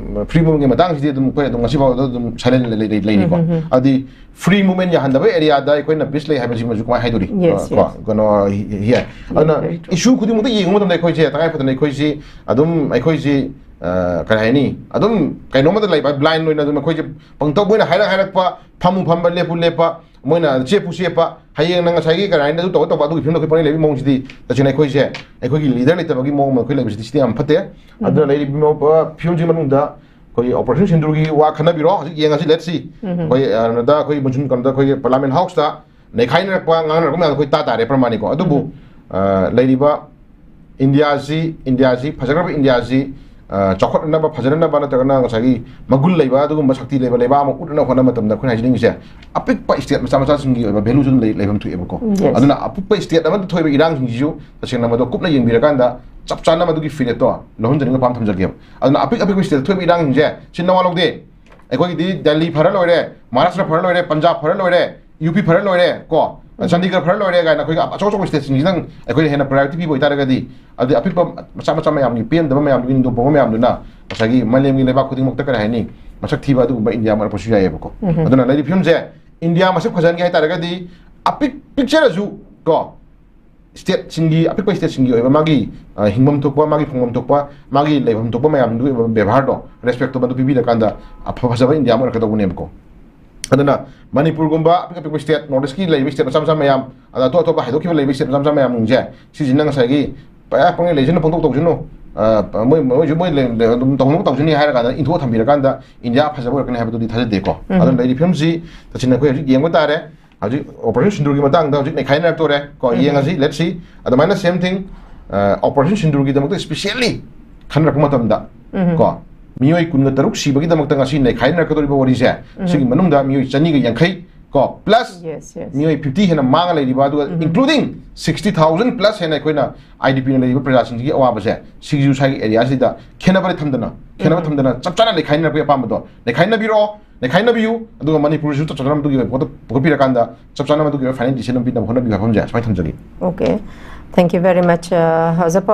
ꯐ꯭ꯔꯤ ꯃꯨꯚꯃꯦꯟꯠꯀꯤ ꯃꯇꯥꯡꯁꯤꯗꯤ ꯑꯗꯨꯝ ꯑꯩꯈꯣꯏ ꯑꯗꯨꯝ ꯉꯁꯤ ꯐꯥꯎꯗ ꯑꯗꯨꯝ ꯁꯥꯏꯂꯦꯟ ꯂꯩ-, ꯂꯩ-, ꯂꯩꯔꯤꯀꯣ꯫ ꯎꯝ, ꯎꯝ, ꯎꯝ꯫ ꯑꯗꯨꯗꯤ ꯐ꯭ꯔꯤ ꯃꯨꯚꯃꯦꯟꯠ ꯌꯥꯍꯟꯗꯕ ꯑꯦꯔꯤꯌꯥꯗ ꯑꯩꯈꯣꯏꯅ ꯄꯤꯁ ꯂꯩ ꯍꯥꯏꯕꯁꯤꯃꯁꯨ ꯀꯃꯥꯏꯅ ꯍꯥꯏꯗꯣꯔꯤ? Yes, ꯑ, ꯀꯣ, yes. ꯀꯩꯅꯣ, ꯍꯤ-, ꯍꯤ-, ꯑꯗꯨꯅ very true. ꯏꯁꯨ ꯈꯨꯗꯤꯡꯃꯛꯇ ꯌꯦꯡꯕ ꯃꯇꯝꯗ ꯑꯩꯈꯣꯏꯁꯦ ꯇꯉꯥꯏ ꯐꯗꯅ ꯑꯩꯈꯣꯏꯁꯤ ꯑꯗꯨꯝ ꯑꯩꯈꯣꯏꯁꯤ, ꯑ, ꯀꯔꯤ ꯍꯥꯏꯅꯤ? ꯑꯗꯨꯝ ꯀꯩꯅꯣꯝꯃꯗ ꯂꯩꯕ, ꯕ꯭ꯂꯥꯏꯟ ꯑꯣꯏꯅ ꯑꯗꯨꯝ ꯑꯩꯈꯣꯏꯁꯦ ꯄꯪꯇꯧ ꯃꯣꯏꯅ ꯍꯥꯏꯔꯛ ꯍꯥꯏꯔꯛꯄ, ꯐꯝꯃꯨ ꯐꯝꯕ, ꯂꯦꯞꯄꯨ ꯂꯦꯞꯄ, ꯃꯣꯏꯅ ꯆꯦꯞꯄꯨ ꯆꯦꯞꯄ, ꯍꯌꯦꯡꯅ ꯉꯁꯥꯏꯒꯤ ꯀꯔꯤ ꯍꯥꯏꯅꯤ, ꯑꯗꯨ ꯇꯧꯕ ꯇꯧꯕ, ꯑꯗꯨꯒꯤ ꯐꯤꯕꯝꯗ ꯑꯩꯈꯣꯏ ꯄꯪꯂꯩ ꯂꯩꯕꯒꯤ ꯃꯑꯣꯡꯁꯤꯗꯤ ꯇꯁꯦꯡꯅ ꯑꯩꯈꯣꯏꯁꯦ, ꯑꯩꯈꯣꯏꯒꯤ ꯂꯤꯗꯔ ꯂꯩꯇꯕꯒꯤ ꯃꯑꯣꯡ ꯑꯃ ꯑꯩꯈꯣꯏ ꯂꯩꯕꯁꯤꯗꯤ ꯁꯤꯗꯤ ꯌꯥꯝ ꯐꯠꯇꯦ꯫ ꯑꯗꯨꯅ ꯎꯝ꯫ ꯂꯩꯔꯤꯕ ꯐꯤꯕꯝꯁꯤꯒꯤ ꯃꯅꯨꯡꯗ ꯑꯩꯈꯣꯏꯒꯤ ꯑꯣꯄꯔꯦꯁꯟ ꯁꯤꯟꯗꯨꯔꯒꯤ ꯋꯥ ꯈꯟꯅꯕꯤꯔꯣ, ꯍꯧꯖꯤꯛ ꯌꯦꯡꯉꯁꯤ, let's see꯫ ꯎꯝ꯫ ꯑꯩꯈꯣꯏ, ꯑ, ꯀꯩꯅꯣꯗ ꯑꯩꯈꯣꯏ ꯃꯨꯟꯁꯨꯟ ꯀꯝꯗ ꯑꯩꯈꯣꯏꯒꯤ ꯄꯥꯔꯂꯤꯌꯥꯃꯦꯟꯠ ꯍꯥꯎꯁꯇ ꯅꯩꯈꯥꯏꯅꯔꯛꯄ, ꯉꯥꯡꯅꯔꯛꯄ ꯃꯌꯥꯝꯗꯣ ꯑꯩꯈꯣꯏ ꯇꯥ ꯇꯥꯔꯦ ꯄ꯭ꯔꯃꯥꯅꯤꯀꯣ꯫ ꯑꯗꯨꯕꯨ, ꯎꯝ꯫ ꯑ, ꯂꯩꯔꯤꯕ ꯏꯟꯗꯤꯌꯥꯁꯤ, ꯏꯟꯗꯤꯌꯥꯁꯤ, ꯐꯖꯈ꯭ꯔꯕ ꯏꯟꯗꯤꯌꯥꯁꯤ, ꯑ, ꯆꯥꯎꯈꯠꯅꯅꯕ, ꯐꯖꯅꯅꯕ ꯅꯠꯇ꯭ꯔꯒꯅ ꯉꯁꯥꯏꯒꯤ ꯃꯒꯨꯟ ꯂꯩꯕ ꯑꯗꯨꯒꯨꯝꯕ ꯁꯛꯇꯤ ꯂꯩꯕ ꯂꯩꯕꯥꯛ ꯑꯃ ꯎꯠꯅꯅꯕ ꯍꯣꯠꯅꯕ ꯃꯇꯝꯗ ꯑꯩꯈꯣꯏꯅ ꯍꯥꯏꯖꯅꯤꯡꯉꯤꯁꯦ, ꯑꯄꯤꯛꯄ ꯁ꯭ꯇꯦꯠ ꯃꯆꯥ ꯃꯆꯥꯁꯤꯡꯒꯤ ꯑꯣꯏꯕ ꯚꯦꯂꯨꯁꯨ ꯑꯗꯨꯝ ꯂꯩ-, ꯂꯩꯐꯝ ꯊꯣꯛꯑꯦꯕꯀꯣ꯫ Yes. ꯑꯗꯨꯅ ꯑꯄꯤꯛꯄ ꯁ꯭ꯇꯦꯠ ꯑꯃꯗ ꯊꯣꯛꯏꯕ ꯏꯔꯥꯡꯁꯤꯡꯁꯤꯁꯨ ꯇꯁꯦꯡꯅ ꯃꯗꯨ ꯀꯨꯞꯅ ꯌꯦꯡꯕꯤꯔꯀꯥꯟꯗ ꯆꯞ ꯆꯥꯅ ꯃꯗꯨꯒꯤ ꯐꯤꯔꯦꯠꯇꯣ ꯂꯧꯍꯟꯖꯅꯤꯡꯕ ꯄꯥꯝ ꯊꯝꯖꯒꯦꯕ꯫ ꯑꯗꯨꯅ ꯑꯄꯤꯛ ꯑꯄꯤꯛꯄ ꯁ꯭ꯇꯦꯠꯇ ꯊꯣꯛꯏꯕ ꯏꯔꯥꯡꯁꯤꯡꯁꯦ ꯁꯤ ꯅꯋꯥ ꯂꯧꯗꯦ꯫ ꯑꯩꯈꯣꯏꯒꯤꯗꯤ ꯗꯦꯜꯂꯤ ꯐꯔ ꯂꯣꯏꯔꯦ, ꯃꯍꯥꯔꯥꯁꯇ꯭ꯔ ꯐꯔ ꯂꯣꯏꯔꯦ, ꯄꯟꯖꯥꯕ ꯐꯔ ꯂꯣꯏꯔꯦ, ꯌꯨ ꯄꯤ ꯐꯔ ꯂꯣꯏꯔꯦ ꯀꯣ, ꯎꯝ꯫ ꯆꯟꯗꯤꯒꯔ ꯐꯔ ꯂꯣꯏꯔꯦ ꯀꯥꯏꯅ ꯑꯩꯈꯣꯏꯒꯤ ꯑꯆꯧ ꯑꯆꯧꯕ ꯁ꯭ꯇꯦꯠꯁꯤꯡꯁꯤꯗꯪ ꯑꯩꯈꯣꯏꯅ ꯍꯦꯟꯅ ꯄ꯭ꯔꯥꯏꯌꯣꯔꯤꯇꯤ ꯄꯤꯕ ꯑꯣꯏꯇꯥꯔꯒꯗꯤ, ꯑꯗꯨꯗꯤ ꯑꯄꯤꯛꯄ ꯃꯆꯥ ꯃꯆꯥ ꯃꯌꯥꯝꯒꯤ ꯄꯦꯟꯗꯕ ꯃꯌꯥꯝꯗꯨꯒꯤ, ꯅꯤꯡꯊꯧ ꯄꯣꯛꯄ ꯃꯌꯥꯝꯗꯨꯅ ꯉꯁꯥꯏꯒꯤ ꯃꯥꯂꯦꯝꯒꯤ ꯂꯩꯕꯥꯛ ꯈꯨꯗꯤꯡꯃꯛꯇ, ꯀꯔꯤ ꯍꯥꯏꯅꯤ, ꯃꯁꯛ ꯊꯤꯕ ꯑꯗꯨꯒꯨꯝꯕ ꯏꯟꯗꯤꯌꯥ ꯑꯃ ꯑꯣꯏꯔꯛꯄꯁꯨ ꯌꯥꯏꯑꯕꯀꯣ꯫ ꯎꯝ꯫ ꯑꯗꯨꯅ ꯂꯩꯔꯤꯕ ꯐꯤꯕꯝꯁꯦ ꯏꯟꯗꯤꯌꯥ ꯃꯁꯛ ꯐꯖꯍꯟꯒꯦ ꯍꯥꯏ ꯇꯥꯔꯒꯗꯤ ꯑꯄꯤꯛ-, ꯄꯤꯛꯆꯔꯁꯨ ꯀꯣ, ꯁ꯭ꯇꯦꯠꯁꯤꯡꯒꯤ, ꯑꯄꯤꯛꯄ ꯁ꯭ꯇꯦꯠꯁꯤꯡꯒꯤ ꯑꯣꯏꯕ ꯃꯥꯒꯤ, ꯑ, ꯍꯤꯡꯐꯝ ꯊꯣꯛꯄ, ꯃꯥꯒꯤ ꯐꯪꯐꯝ ꯊꯣꯛꯄ, ꯃꯥꯒꯤ ꯂꯩꯐꯝ ꯊꯣꯛꯄ ꯃꯌꯥꯝꯗꯨꯒꯤ ꯑꯣꯏꯕ ꯕꯦꯕꯥꯔꯗꯣ, ꯔꯦꯁꯄꯦꯛꯇꯣ ꯃꯗꯨ ꯄꯤꯕꯤꯔꯀꯥꯟꯗ ꯑꯐ ꯐꯖꯕ ꯏꯟꯗꯤꯌꯥ ꯑꯃ ꯑꯣꯏꯔꯛꯀꯗꯧꯕꯅꯦꯕꯀꯣ꯫ ꯑꯗꯨꯅ ꯃꯅꯤꯄꯨꯔꯒꯨꯝꯕ ꯑꯄꯤꯛ ꯑꯄꯤꯛꯄ ꯁ꯭ꯇꯦꯠ, ꯅꯣꯔꯠ ꯏꯁ꯭ꯠꯀꯤ ꯂꯩꯔꯤꯕ ꯁ꯭ꯇꯦꯠ ꯃꯆꯥ ꯃꯆꯥ ꯃꯌꯥꯝ, ꯑꯗ ꯑꯇꯣꯞ ꯑꯇꯣꯞꯄ ꯍꯥꯏꯗꯣꯛꯈꯤꯕ ꯂꯩꯔꯤꯕ ꯁ꯭ꯇꯦꯠ ꯃꯆꯥ ꯃꯆꯥ ꯃꯌꯥꯝꯁꯤꯡꯁꯦ, ꯁꯤꯁꯤꯅ ꯉꯁꯥꯏꯒꯤ ꯄ-, ꯄꯪꯂꯩ ꯂꯩꯁꯤꯅ ꯄꯪꯇꯧ ꯇꯧꯁꯅꯨ, ꯑ, ꯃꯣꯏ, ꯃꯣꯏꯁꯨ ꯃꯣꯏ ꯂꯩ-, ꯑꯗꯨꯝ ꯇꯧꯅꯕ ꯇꯧꯁꯅꯤ ꯍꯥꯏꯔ ꯀꯥꯟꯗ ꯏꯟꯊꯣꯛꯑ ꯊꯝꯕꯤꯔꯀꯥꯟꯗ ꯏꯟꯗꯤꯌꯥ ꯐꯖꯕ ꯑꯣꯏꯔꯛꯀꯅꯤ ꯍꯥꯏꯕꯗꯨꯗꯤ ꯊꯥꯖꯗꯦꯀꯣ꯫ ꯎꯝ꯫ ꯑꯗꯨꯅ ꯂꯩꯔꯤꯕ ꯐꯤꯕꯝꯁꯤ ꯇꯁꯦꯡꯅ ꯑꯩꯈꯣꯏ ꯍꯧꯖꯤꯛ ꯌꯦꯡꯕ ꯇꯥꯔꯦ꯫ ꯍꯧꯖꯤꯛ ꯑꯣꯄꯔꯦꯁꯟ ꯁꯤꯟꯗꯨꯔꯒꯤ ꯃꯇꯥꯡꯗ ꯍꯧꯖꯤꯛ ꯅꯩꯈꯥꯏꯅꯔꯛꯇꯣꯔꯦ ꯀꯣ, ꯎꯝ꯫ ꯌꯦꯡꯉꯁꯤ, let's see꯫ ꯑꯗꯨꯃꯥꯏꯅ same thing, ꯑ, ꯑꯣꯄꯔꯦꯁꯟ ꯁꯤꯟꯗꯨꯔꯒꯤꯗꯃꯛꯇ specially ꯈꯟꯅꯔꯛꯄ ꯃꯇꯝꯗ ꯎꯝ꯫ ꯀꯣ, ꯃꯤꯑꯣꯏ ꯀꯨꯟꯒ ꯇꯔꯨꯛ ꯁꯤꯕꯒꯤꯗꯃꯛꯇ ꯉꯁꯤ ꯅꯩꯈꯥꯏꯅꯔꯛꯀꯗꯧꯔꯤꯕ ꯋꯥꯔꯤꯁꯦ, ꯁꯤꯒꯤ ꯃꯅꯨꯡꯗ ꯃꯤꯑꯣꯏ ꯆꯅꯤꯒ ꯌꯥꯡꯈꯩ ꯀꯣ, plus Yes, yes. ꯃꯤꯑꯣꯏ fifty ꯍꯦꯟꯅ ꯃꯥꯡꯉ ꯂꯩꯔꯤꯕ, ꯑꯗꯨꯒ including sixty thousand plus ꯍꯦꯟꯅ ꯑꯩꯈꯣꯏꯅ IDPꯅ ꯂꯩꯔꯤꯕ ꯄ꯭ꯔꯖꯥꯁꯤꯡꯁꯤꯒꯤ ꯑꯋꯥꯕꯁꯦ, ꯁꯤꯒꯤꯁꯨ ꯁ꯭ꯋꯥꯏꯒꯤ areaꯁꯤꯗ ꯈꯦꯠꯅꯕ ꯊꯝꯗꯅ, ꯈꯦꯠꯅꯕ ꯊꯝꯗꯅ ꯆꯞ ꯆꯥꯅ ꯅꯩꯈꯥꯏꯅꯔꯛꯄꯒꯤ ꯑꯄꯥꯝꯕꯗꯣ ꯅꯩꯈꯥꯏꯅꯕꯤꯔꯣ, ꯅꯩꯈꯥꯏꯅꯕꯤꯌꯨ, ꯑꯗꯨꯒ ꯃꯅꯤꯄꯨꯔꯁꯤꯁꯨ ꯆꯞ ꯆꯥꯅ ꯃꯗꯨꯒꯤ ꯑꯣꯏꯕ ꯄꯣꯠꯇꯣ ꯄꯨꯈꯠꯄꯤꯔꯀꯥꯟꯗ ꯆꯞ ꯆꯥꯅ ꯃꯗꯨꯒꯤ ꯑꯣꯏꯕ final decision ꯑꯃ ꯄꯤꯅꯕ ꯍꯣꯠꯅꯕꯤꯌꯨ ꯍꯥꯏꯕ ꯑꯃꯁꯦ ꯁꯨꯃꯥꯏꯅ ꯊꯝꯖꯒꯦ꯫ Okay. Thank you very much, uh, House of